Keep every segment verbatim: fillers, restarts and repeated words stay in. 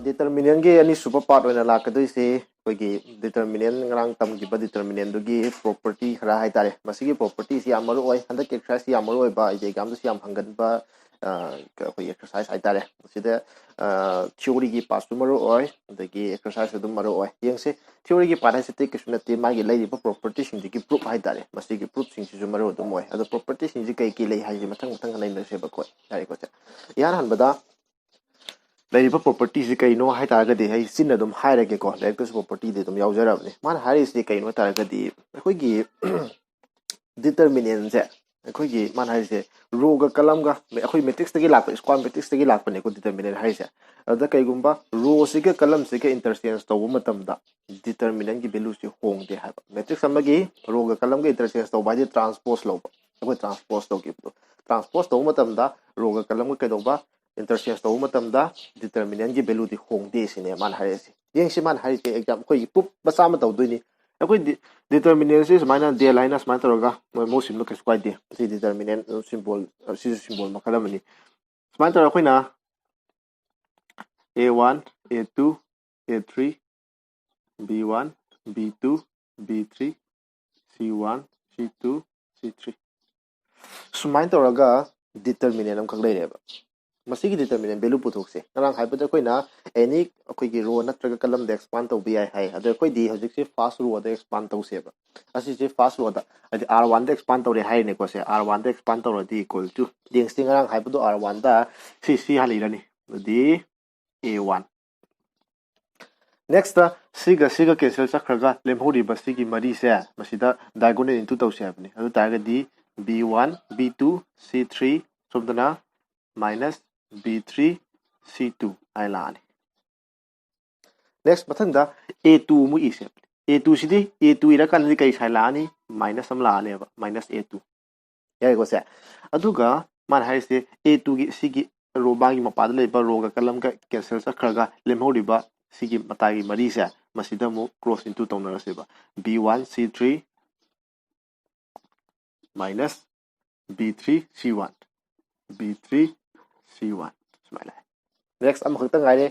ꯗꯤꯇꯔꯃꯤꯅꯦꯟꯒꯤ ꯑꯅꯤꯁꯨꯕ ꯄꯥꯔꯠ ꯑꯣꯏꯅ ꯂꯥꯛꯀꯗꯣꯏꯁꯤ ꯑꯩꯈꯣꯏꯒꯤ ꯗꯤꯇꯔꯃꯤꯅꯦꯟ, ꯉꯔꯥꯡ ꯇꯝꯈꯤꯕ ꯗꯤꯇꯔꯃꯤꯅꯦꯟꯗꯨꯒꯤ ꯄ꯭ꯔꯣꯄꯔꯇꯤ ꯈꯔ ꯍꯥꯏꯇꯥꯔꯦ꯫ ꯃꯁꯤꯒꯤ ꯄ꯭ꯔꯣꯄꯔꯇꯤꯁꯤ ꯌꯥꯝ ꯃꯔꯨ ꯑꯣꯏ, ꯍꯟꯗꯛꯀꯤ ꯑꯦꯛꯁꯔꯁꯥꯏꯁꯁꯤ ꯌꯥꯝ ꯃꯔꯨ ꯑꯣꯏꯕ, ꯍꯥꯏꯗꯤ ꯑꯦꯛꯖꯥꯝꯗꯁꯨ ꯌꯥꯝ ꯍꯪꯒꯟꯕ ꯑꯩꯈꯣꯏꯒꯤ ꯑꯦꯛꯁꯔꯁꯥꯏꯁ ꯍꯥꯏꯇꯥꯔꯦ꯫ ꯃꯁꯤꯗ ꯊꯤꯑꯣꯔꯤꯒꯤ ꯄꯥꯔꯠꯁꯨ ꯃꯔꯨ ꯑꯣꯏ, ꯑꯗꯒꯤ ꯑꯦꯛꯁꯔꯁꯥꯏꯁ ꯑꯗꯨꯝ ꯃꯔꯨ ꯑꯣꯏ꯫ ꯌꯦꯡꯁꯤ, ꯊꯤꯑꯣꯔꯤꯒꯤ ꯄꯥꯔꯠ ꯍꯥꯏꯁꯤꯗꯤ ꯀꯩꯁꯨ ꯅꯠꯇꯦ, ꯃꯥꯒꯤ ꯂꯩꯔꯤꯕ ꯄ꯭ꯔꯣꯄꯔꯇꯤꯁꯤꯡꯗꯨꯒꯤ ꯄ꯭ꯔꯨꯞ ꯍꯥꯏꯇꯥꯔꯦ꯫ ꯃꯁꯤꯒꯤ ꯄ꯭ꯔꯨꯞꯁꯤꯡꯁꯤꯁꯨ ꯃꯔꯨ ꯑꯗꯨꯝ ꯑꯣꯏ꯫ ꯑꯗꯣ ꯄ꯭ꯔꯣꯄꯔꯇꯤꯁꯤꯡꯁꯤ ꯀꯩ ꯀꯩ ꯂꯩ ꯍꯥꯏꯁꯦ ꯃꯊꯪ ꯃꯊꯪ ꯅꯩꯅꯁꯦꯕꯀꯣ꯫ ꯌꯥꯔꯦꯀꯣ ꯁꯦ? ꯏꯍꯥꯟ ꯍꯥꯟꯕꯗ ꯂꯩꯔꯤꯕ ꯄ꯭ꯔꯣꯄꯔꯇꯤꯁꯤ ꯀꯩꯅꯣ ꯍꯥꯏꯇꯥꯔꯒꯗꯤ ꯑꯩ ꯆꯤꯟꯅ ꯑꯗꯨꯝ ꯍꯥꯏꯔꯒꯦꯀꯣ, ꯂꯥꯏꯔꯤꯛꯇꯁꯨ ꯄ꯭ꯔꯣꯄꯔꯇꯤꯗꯤ ꯑꯗꯨꯝ ꯌꯥꯎꯖꯔꯕꯅꯤ꯫ ꯃꯥꯅ ꯍꯥꯏꯔꯤꯁꯤꯗꯤ ꯀꯩꯅꯣ ꯍꯥꯏꯇꯥꯔꯒꯗꯤ ꯑꯩꯈꯣꯏꯒꯤ ꯗꯤꯇꯔꯃꯤꯅꯦꯟꯁꯦ, ꯑꯩꯈꯣꯏꯒꯤ ꯃꯥꯅ ꯍꯥꯏꯔꯤꯁꯦ ꯔꯣꯒ ꯀꯂꯝꯒ, ꯑꯩꯈꯣꯏ ꯃꯦꯇ꯭ꯔꯤꯛꯁꯇꯒꯤ ꯂꯥꯛꯄ, ꯁ꯭ꯀ꯭ꯋꯥꯔ ꯃꯦꯇ꯭ꯔꯤꯛꯁꯇꯒꯤ ꯂꯥꯛꯄꯅꯦꯀꯣ ꯗꯤꯇꯔꯃꯤꯅꯦꯟ ꯍꯥꯏꯔꯤꯁꯦ꯫ ꯑꯗꯨꯗ ꯀꯩꯒꯨꯝꯕ ꯔꯣꯁꯤꯒ ꯀꯂꯝꯁꯤꯒ ꯏꯟꯇꯔꯆꯦꯟꯖ ꯇꯧꯕ ꯃꯇꯝꯗ ꯗꯤꯇꯔꯃꯤꯅꯦꯟꯒꯤ ꯚꯦꯂꯨꯁꯤ ꯍꯣꯡꯗꯦ ꯍꯥꯏꯕ꯫ ꯃꯦꯇ꯭ꯔꯤꯛꯁ ꯑꯃꯒꯤ ꯔꯣꯒ ꯀꯂꯝꯒ ꯏꯟꯇꯔꯆꯦꯟꯖ ꯇꯧꯕ ꯍꯥꯏꯗꯤ ꯇ꯭ꯔꯥꯟꯁꯄꯣꯖ ꯂꯧꯕ, ꯑꯩꯈꯣꯏ ꯇ꯭ꯔꯥꯟꯁꯄꯣꯖ ꯇꯧꯈꯤꯕꯗꯣ꯫ ꯇ꯭ꯔꯥꯟꯁꯄꯣꯖ ꯇꯧꯕ ꯃꯇꯝꯗ ꯔꯣꯒ ꯀꯂꯝꯒ ꯀꯩꯗꯧꯕ, ꯏꯟꯇꯔꯆꯦꯟꯖ ꯇꯧꯕ ꯃꯇꯝꯗ ꯗꯤꯇꯔꯃꯤꯅꯦꯟꯒꯤ ꯚꯦꯂꯨꯗꯤ ꯍꯣꯡꯗꯦ ꯁꯤꯅꯦ ꯃꯥꯅ ꯍꯥꯏꯔꯛꯏꯁꯦ꯫ ꯌꯦꯡꯁꯤ ꯃꯥꯅ ꯍꯥꯏꯔꯤꯁꯦ ꯑꯦꯛꯖꯥꯝ ꯑꯩꯈꯣꯏꯒꯤ ꯄ꯭ꯔꯨꯞ ꯃꯆꯥ ꯑꯃ ꯇꯧꯗꯣꯏꯅꯤ꯫ ꯑꯩꯈꯣꯏ ꯗꯤꯇꯔꯃꯤꯅꯦꯟꯁꯤ ꯁꯨꯃꯥꯏꯅ ꯗꯦꯜ ꯍꯥꯏꯅ ꯁꯨꯃꯥꯏꯅ ꯇꯧꯔꯒ ꯃꯣꯏ ꯃꯍꯨꯠ ꯁꯤꯟꯕ ꯀꯩꯁꯨ ꯀꯥꯏꯗꯦ꯫ ꯁꯤ ꯗꯤꯇꯔꯃꯤꯅꯦꯟ ꯁꯤꯝꯕꯣꯜ, ꯁꯤꯁꯨ ꯁꯤꯝꯕꯣꯜ ꯃꯈꯜ ꯑꯃꯅꯤ꯫ ꯁꯨꯃꯥꯏꯅ ꯇꯧꯔꯒ ꯑꯩꯈꯣꯏꯅ A one, A two, A three, B one, B two, B three, C one, C two, C three, ꯁꯨꯃꯥꯏꯅ ꯇꯧꯔꯒ ꯗꯤꯇꯔꯃꯤꯅꯦꯟ ꯑꯃꯈꯛ ꯂꯩꯔꯦꯕ꯫ ꯃꯁꯤꯒꯤ ꯗꯤꯇꯔꯃꯤꯅꯦꯟ ꯚꯦꯂꯨ ꯄꯨꯊꯣꯛꯁꯦ꯫ ꯉꯔꯥꯡ ꯍꯥꯏꯕꯗ ꯑꯩꯈꯣꯏꯅ ꯑꯦꯅꯤ ꯑꯩꯈꯣꯏꯒꯤ ꯔꯣ ꯅꯠꯇ꯭ꯔꯒ ꯀꯂꯝꯗ ꯑꯦꯛꯁꯄꯥꯟ ꯇꯧꯕ ꯌꯥꯏ ꯍꯥꯏ꯫ ꯑꯗꯣ ꯑꯩꯈꯣꯏꯗꯤ ꯍꯧꯖꯤꯛꯁꯦ ꯐꯥꯔꯁ ꯔꯣꯗ ꯑꯦꯛꯁꯄꯥꯟ ꯇꯧꯁꯦꯕ꯫ ꯑꯁꯤꯁꯦ ꯐꯥꯔꯁ ꯔꯣꯗ, ꯍꯥꯏꯗꯤ ꯑꯥꯔ ꯋꯥꯟꯗ ꯑꯦꯛꯁꯄꯥꯟ ꯇꯧꯔꯦ ꯍꯥꯏꯔꯤꯅꯦꯀꯣ꯫ ꯁꯦ ꯑꯥꯔ ꯋꯥꯟꯗ ꯑꯦꯛꯁꯄꯥꯟ ꯇꯧꯔꯗꯤ ꯏꯀ꯭ꯋꯦꯜ ꯇꯨ, ꯌꯦꯡꯁꯤ ꯉꯔꯥꯡ ꯍꯥꯏꯕꯗꯣ ꯑꯥꯔ ꯋꯥꯟꯗ ꯁꯤ ꯁꯤ ꯍꯥꯟꯅ ꯏꯔꯅꯤ꯫ ꯑꯗꯨꯗꯤ A one꯫ ꯅꯦꯛꯁꯇ ꯁꯤꯒ ꯁꯤꯒ ꯀꯦꯟꯁꯦꯜ ꯆꯠꯈ꯭ꯔꯒ ꯂꯦꯝꯍꯧꯔꯤꯕ ꯁꯤꯒꯤ ꯃꯔꯤꯁꯦ ꯃꯁꯤꯗ diagonal into ꯇꯧꯁꯦ ꯍꯥꯏꯕꯅꯤ꯫ ꯑꯗꯨ ꯇꯥꯔꯒꯗꯤ B one, B two, C three, ꯁꯣꯝꯗꯅ minus B three, C two ꯍꯥꯏ ꯂꯥꯛꯑꯅꯤ꯫ ꯅꯦꯛꯁ ꯃꯊꯪꯗ A two ꯑꯃꯨꯛ ꯏꯁꯦ꯫ A two CD, A two ꯏꯔꯀꯥꯟꯗꯗꯤ ꯀꯩ ꯁꯥꯏꯟ ꯂꯥꯛꯑꯅꯤ? ꯃꯥꯏꯅꯁ ꯑꯃ ꯂꯥꯛꯑꯅꯦꯕ, minus A two꯫ ꯌꯥꯏꯀꯣ ꯁꯦ? ꯑꯗꯨꯒ ꯃꯥꯅ ꯍꯥꯏꯔꯤꯁꯦ A two ꯒꯤ ꯁꯤꯒꯤ ꯔꯣ, ꯃꯥꯒꯤ ꯃꯄꯥꯗ ꯂꯩꯕ ꯔꯣꯒ ꯀꯂꯝꯒ ꯀꯦꯟꯁꯦꯜ ꯆꯠꯈ꯭ꯔꯒ ꯂꯦꯝꯍꯧꯔꯤꯕ ꯁꯤꯒꯤ ꯃꯇꯥꯏꯒꯤ ꯃꯔꯤꯁꯦ ꯃꯁꯤꯗ ꯑꯃꯨꯛ cross into ꯇꯧꯅꯔꯁꯦꯕ꯫ B one C three minus B three C one, B three C one สมัยไหน next ꯑꯃꯈꯛꯇ ꯉꯥꯏꯔꯦ꯫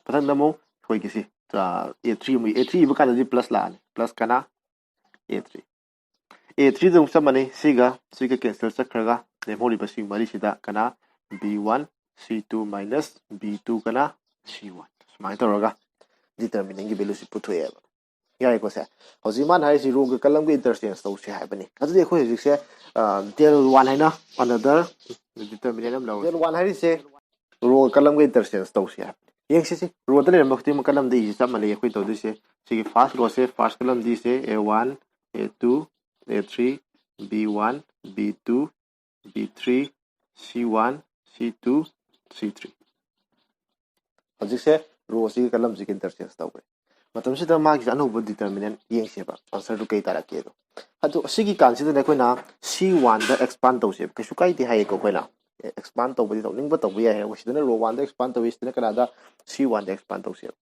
ꯃꯊꯪꯗ ꯑꯃꯨꯛ ꯑꯩꯈꯣꯏꯒꯤ ꯁꯤ ꯑꯦ ꯊ꯭ꯔꯤ ꯑꯃꯨꯛ ꯑꯦ ꯊ꯭ꯔꯤ ꯏꯕ ꯀꯥꯟꯗꯗꯤ ꯄ꯭ꯂꯁ ꯂꯥꯛꯑꯅꯤ, ꯄ꯭ꯂꯁ ꯀꯅꯥ ꯑꯦ ꯊ꯭ꯔꯤ ꯑꯦ ꯊ꯭ꯔꯤꯗ ꯑꯃꯨꯛ ꯆꯞ ꯃꯥꯟꯅꯩ꯫ ꯁꯤꯒ ꯁꯤꯒ ꯀꯦꯟꯁꯦꯜ ꯆꯠꯈ꯭ꯔꯒ ꯂꯦꯝꯍꯧꯔꯤꯕ ꯁꯤ ꯃꯔꯤꯁꯤꯗ ꯀꯅꯥ B one C two minus B two ꯀꯅꯥ ꯁꯤ ꯋꯥꯟ, ꯁꯨꯃꯥꯏꯅ ꯇꯧꯔꯒ ꯗꯤꯇꯔꯃꯤꯅꯦꯟꯒꯤ ꯚꯦꯂꯨꯁꯤ ꯄꯨꯊꯣꯛꯑꯦꯕ꯫ ꯌꯥꯏꯀꯣ ꯁꯦ? ꯍꯧꯖꯤꯛ ꯃꯥꯅ ꯍꯥꯏꯔꯤꯁꯤ ꯔꯣꯒ ꯀꯂꯝꯒ ꯏꯟꯇꯔꯆꯦꯟꯖ ꯇꯧꯁꯤ ꯍꯥꯏꯕꯅꯤ꯫ ꯑꯗꯨꯗꯤ ꯑꯩꯈꯣꯏ ꯍꯧꯖꯤꯛꯁꯦ ꯗꯦꯜ ꯋꯥꯟ ꯍꯥꯏꯅ ꯑꯅꯗꯔ ꯗꯤꯇꯔꯃꯤꯅꯦꯟ ꯑꯃ ꯂꯧꯔꯦ꯫ ꯗꯦꯜ ꯋꯥꯟ ꯍꯥꯏꯔꯤꯁꯦ ꯔꯣꯒ ꯀꯂꯝꯒ ꯏꯟꯇꯔꯆꯦꯟꯖ ꯇꯧꯁꯤ ꯍꯥꯏꯕꯅꯤ꯫ ꯌꯦꯡꯁꯤ ꯁꯤ ꯔꯣꯗ ꯂꯩꯔꯝꯕ ꯈꯨꯗꯤꯡꯃꯛ ꯀꯂꯝꯗ ꯏꯁꯤ ꯆꯞ ꯃꯥꯟꯅꯩ꯫ ꯑꯩꯈꯣꯏ ꯇꯧꯗꯣꯏꯁꯦ ꯁꯤꯒꯤ ꯐꯥꯔꯁ ꯔꯣꯁꯦ, ꯐꯥꯔꯁ ꯀꯂꯝꯗ ꯏꯁꯦ A one, A two, A three, B one, B two, B three, C one, C two, C three. ꯍꯧꯖꯤꯛꯁꯦ ꯔꯣꯁꯤꯒꯤ ꯀꯂꯝꯁꯤꯒ ꯏꯟꯇꯔꯆꯦꯟꯖ ꯇꯧꯈ꯭ꯔꯦ꯫ ꯃꯇꯝꯁꯤꯗ ꯃꯥꯒꯤꯁꯦ ꯑꯅꯧꯕ ꯗꯤꯇꯔꯃꯤꯅꯦꯟ ꯌꯦꯡꯁꯦꯕ, ꯑꯟꯁꯔꯗꯨ ꯀꯩ ꯇꯥꯔꯛꯀꯦꯗꯣ꯫ ꯑꯗꯣ ꯁꯤꯒꯤ ꯀꯥꯟꯁꯤꯗꯅ ꯑꯩꯈꯣꯏꯅ ꯁꯤ ꯋꯥꯟꯗ ꯑꯦꯛꯁꯄꯥꯟ ꯇꯧꯁꯦꯕ, ꯀꯩꯁꯨ ꯀꯥꯏꯗꯦ ꯍꯥꯏꯌꯦꯀꯣ꯫ ꯑꯩꯈꯣꯏꯅ ꯑꯦꯛꯁꯄꯥꯟ ꯇꯧꯕꯗꯤ ꯇꯧꯅꯤꯡꯕ ꯇꯧꯕ ꯌꯥꯏ ꯍꯥꯏꯕ꯫ ꯁꯤꯗꯅ ꯔꯣ ꯋꯥꯟꯗ ꯑꯦꯛꯁꯄꯥꯟ ꯇꯧꯏ, ꯁꯤꯗꯅ ꯀꯅꯥꯗ? ꯁꯤ ꯋꯥꯟꯗ ꯑꯦꯛꯁꯄꯥꯟ ꯇꯧꯁꯦꯕ꯫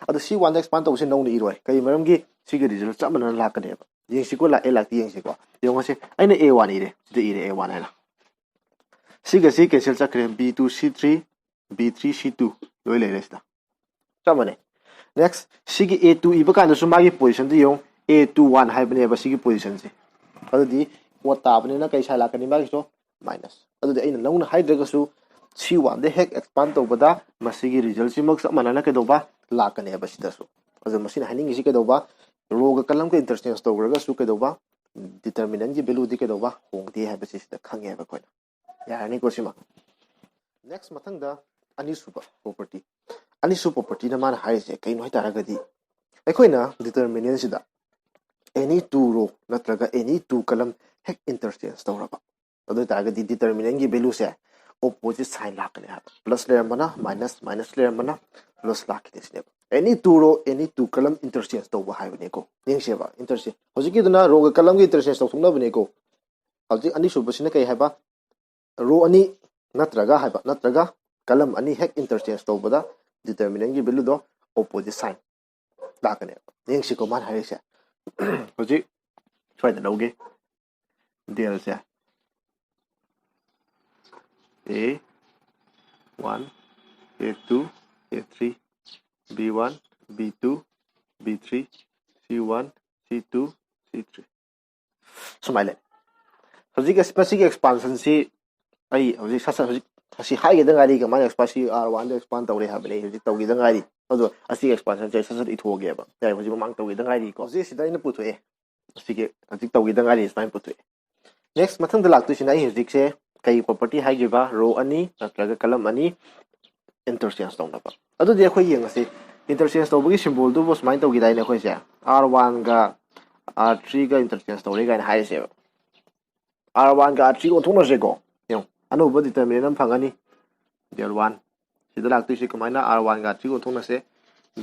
ꯑꯗꯣ ꯁꯤ ꯋꯥꯟꯗ ꯑꯦꯛꯁꯄꯥꯟ ꯇꯧꯕꯁꯦ ꯅꯧꯅ ꯏꯔꯣꯏ, ꯀꯩ ꯃꯔꯝꯒꯤ? ꯁꯤꯒꯤ ꯔꯤꯖꯜ ꯆꯞ ꯃꯥꯟꯅꯅ ꯂꯥꯛꯀꯅꯦꯕ꯫ ꯌꯦꯡꯁꯤꯀꯣ, ꯂꯥꯛꯑꯦ ꯂꯥꯛꯇꯦ ꯌꯦꯡꯁꯤꯀꯣ꯫ ꯌꯦꯡꯉꯣꯁꯦ, ꯑꯩꯅ ꯑꯦ ꯋꯥꯟ ꯏꯔꯦ, ꯁꯤꯗ ꯏꯔꯦ ꯑꯦ ꯋꯥꯟ ꯍꯥꯏꯅ꯫ ꯁꯤꯒ ꯁꯤ ꯀꯦꯟꯁꯦꯜ ꯆꯠꯈ꯭ꯔꯦ, B two C three, B three ꯁꯤ ꯇꯨ ꯂꯣꯏ ꯂꯩꯔꯦ ꯁꯤꯗ꯫ ꯆꯞ ꯃꯥꯟꯅꯩ꯫ ꯅꯦꯛꯁ, ꯁꯤꯒꯤ ꯑꯦ ꯇꯨ ꯏꯕ ꯀꯥꯟꯗꯁꯨ ꯃꯥꯒꯤ ꯄꯣꯖꯤꯁꯟꯗꯨ ꯌꯦꯡꯉꯨ, ꯑꯦ ꯇꯨ ꯋꯥꯟ ꯍꯥꯏꯕꯅꯦꯕ ꯁꯤꯒꯤ ꯄꯣꯖꯤꯁꯟꯁꯦ꯫ ꯑꯗꯨꯗꯤ ꯑꯣꯠ ꯇꯥꯕꯅꯤꯅ ꯀꯩ ꯁꯥꯏ ꯂꯥꯛꯀꯅꯤ ꯃꯥꯒꯤꯁꯨ? ꯃꯥꯏꯅꯁ꯫ ꯑꯗꯨꯗꯤ ꯑꯩꯅ ꯅꯧꯅ ꯍꯥꯏꯗ꯭ꯔꯒꯁꯨ ꯁꯤ ꯋꯥꯟꯗ ꯍꯦꯛ ꯑꯦꯛꯁꯄꯥꯟ ꯇꯧꯕꯗ ꯃꯁꯤꯒꯤ ꯔꯤꯖꯜꯁꯤꯃꯛ ꯆꯞ ꯃꯥꯟꯅꯅ ꯀꯩꯗꯧꯕ? ꯂꯥꯛꯀꯅꯦꯕ ꯁꯤꯗꯁꯨ꯫ ꯑꯗꯨ ꯃꯁꯤꯅ ꯍꯥꯏꯅꯤꯡꯉꯤꯁꯤ ꯀꯩꯗꯧꯕ? ꯔꯣꯒ ꯀꯂꯝꯒ ꯏꯟꯇꯔꯆꯦꯟꯖ ꯇꯧꯈ꯭ꯔꯒꯁꯨ ꯀꯩꯗꯧꯕ? ꯗꯤꯇꯔꯃꯤꯅꯦꯟꯒꯤ ꯚꯦꯂꯨꯗꯤ ꯀꯩꯗꯧꯕ? ꯍꯣꯡꯗꯦ ꯍꯥꯏꯕꯁꯤ ꯁꯤꯗ ꯈꯪꯉꯦꯕ ꯑꯩꯈꯣꯏꯅ꯫ ꯌꯥꯔꯅꯤꯀꯣ ꯁꯤꯃ? ꯅꯦꯛꯁ, ꯃꯊꯪꯗ ꯑꯅꯤꯁꯨꯕ ꯄ꯭ꯔꯣꯄꯔꯇꯤ꯫ ꯑꯅꯤꯁꯨꯕ ꯄ꯭ꯔꯣꯄꯔꯇꯤꯅ ꯃꯥꯅ ꯍꯥꯏꯔꯤꯁꯦ ꯀꯩꯅꯣ ꯍꯥꯏꯇꯥꯔꯒꯗꯤ, ꯑꯩꯈꯣꯏꯅ ꯗꯤꯇꯔꯃꯤꯅꯦꯟꯁꯤꯗ ꯑꯦꯅꯤ ꯇꯨ ꯔꯣ ꯅꯠꯇ꯭ꯔꯒ ꯑꯦꯅꯤ ꯇꯨ ꯀꯂꯝ ꯍꯦꯛ ꯏꯟꯇꯔꯆꯦꯟꯖ ꯇꯧꯔꯕ, ꯑꯗꯨ ꯑꯣꯏꯇꯥꯔꯒꯗꯤ ꯗꯤꯇꯔꯃꯤꯅꯦꯟꯒꯤ ꯚꯦꯂꯨꯁꯦ ꯑꯣꯄꯣꯖꯤꯠ ꯁꯥꯏꯟ ꯂꯥꯛꯀꯅꯤ ꯍꯥꯏꯕ꯫ ꯄ꯭ꯂꯁ ꯂꯩꯔꯝꯕꯅ ꯃꯥꯏꯅꯁ, ꯃꯥꯏꯅꯁ ꯂꯩꯔꯝꯕꯅ ꯄ꯭ꯂꯁ ꯂꯥꯛꯈꯤꯗꯣꯏꯁꯤꯅꯦꯕ꯫ ꯑꯦꯅꯤ ꯇꯨ ꯔꯣ ꯑꯦꯅꯤ ꯇꯨ ꯀꯂꯝ ꯏꯟꯇꯔꯆꯦꯟꯖ ꯇꯧꯕ ꯍꯥꯏꯕꯅꯤꯀꯣ꯫ ꯌꯦꯡꯁꯦꯕ, ꯏꯟꯇꯔꯆꯦꯟꯖ, ꯍꯧꯖꯤꯛꯀꯤꯗꯨꯅ ꯔꯣꯒ ꯀꯂꯝꯒ ꯏꯟꯇꯔꯆꯦꯟꯖ ꯇꯧꯊꯣꯛꯅꯕꯅꯤꯀꯣ꯫ ꯍꯧꯖꯤꯛ ꯑꯅꯤꯁꯨꯕꯁꯤꯅ ꯀꯩ ꯍꯥꯏꯕ? ꯔꯣ ꯑꯅꯤ ꯅꯠꯇ꯭ꯔꯒ ꯍꯥꯏꯕ, ꯅꯠꯇ꯭ꯔꯒ ꯀꯂꯝ ꯑꯅꯤ ꯍꯦꯛ ꯏꯟꯇꯔꯆꯦꯟꯖ ꯇꯧꯕꯗ ꯗꯤꯇꯔꯃꯤꯅꯦꯟꯒꯤ ꯚꯦꯂꯨꯗꯣ ꯑꯣꯄꯣꯖꯤꯠ ꯁꯥꯏꯟ ꯂꯥꯛꯀꯅꯦꯕ꯫ ꯌꯦꯡꯁꯤꯀꯣ ꯃꯥꯅ ꯍꯥꯏꯔꯤꯁꯦ꯫ ꯍꯧꯖꯤꯛ ꯁ꯭ꯋꯥꯏꯗ ꯂꯧꯒꯦ, ꯗꯦꯜꯁꯦ ꯑꯦ one, A two, A three, B one, B two, B three, C one, C two, C three꯫ ꯁꯨꯃꯥꯏꯅ ꯂꯩ꯫ ꯍꯧꯖꯤꯛ ꯑꯁ-, ꯃꯁꯤꯒꯤ expansionꯁꯤ ꯑꯩ ꯍꯧꯖꯤꯛ ꯁꯠ ꯁꯠ ꯍꯧꯖꯤꯛ ꯑꯁꯤ ꯍꯥꯏꯒꯗ ꯉꯥꯏꯔꯤ, ꯀꯃꯥꯏꯅ expand ꯁꯤ R one ꯗ expand ꯇꯧꯔꯦ ꯍꯥꯏꯕꯅꯤ ꯑꯩ ꯍꯧꯖꯤꯛ ꯇꯧꯒꯤꯗ ꯉꯥꯏꯔꯤ꯫ ꯑꯗꯣ ꯑꯁꯤꯒꯤ expansionꯁꯦ ꯑꯩ ꯁꯠ ꯁꯠ ꯏꯊꯣꯛꯑꯒꯦꯕ꯫ ꯌꯥꯏ, ꯍꯧꯖꯤꯛ ꯃꯃꯥꯡ ꯇꯧꯒꯤꯗ ꯉꯥꯏꯔꯤꯀꯣ꯫ ꯍꯧꯖꯤꯛ ꯁꯤꯗ ꯑꯩꯅ ꯄꯨꯊꯣꯛꯑꯦ꯫ ꯑꯁꯤꯒꯤ ꯍꯧꯖꯤꯛ ꯇꯧꯒꯤꯗ ꯉꯥꯏꯔꯤ, ꯁꯨꯃꯥꯏꯅ ꯄꯨꯊꯣꯛꯑꯦ꯫ Next, ꯃꯊꯪꯗ ꯂꯥꯛꯇꯣꯏꯁꯤꯅ ꯑꯩ ꯍꯧꯖꯤꯛꯁꯦ ꯀꯩ property ꯍꯥꯏꯈꯤꯕ? Row ꯑꯅꯤ ꯅꯠꯇ꯭ꯔꯒ column ꯑꯅꯤ interchange ꯇꯧꯅꯕ꯫ ꯑꯗꯨꯗꯤ ꯑꯩꯈꯣꯏ ꯌꯦꯡꯉꯁꯤ, interchange ꯇꯧꯕꯒꯤ symbolꯗꯨꯕꯨ ꯁꯨꯃꯥꯏꯅ ꯇꯧꯈꯤꯗꯥꯏꯅꯦ ꯑꯩꯈꯣꯏꯁꯦ? R one ꯒ R three ꯒ interchange ꯇꯧꯔꯦ ꯀꯥꯏꯅ ꯍꯥꯏꯔꯤꯁꯦꯕ꯫ R one ꯒ R three ꯑꯣꯟꯊꯣꯛꯅꯁꯦꯀꯣ꯫ ꯌꯦꯡꯉꯣ, ꯑꯅꯧꯕ determinant ꯑꯃ ꯐꯪꯉꯅꯤ, del one꯫ ꯁꯤꯗ ꯂꯥꯛꯇꯣꯏꯁꯦ ꯀꯃꯥꯏꯅ? R one ꯒ R three ꯑꯣꯟꯊꯣꯛꯅꯁꯦ,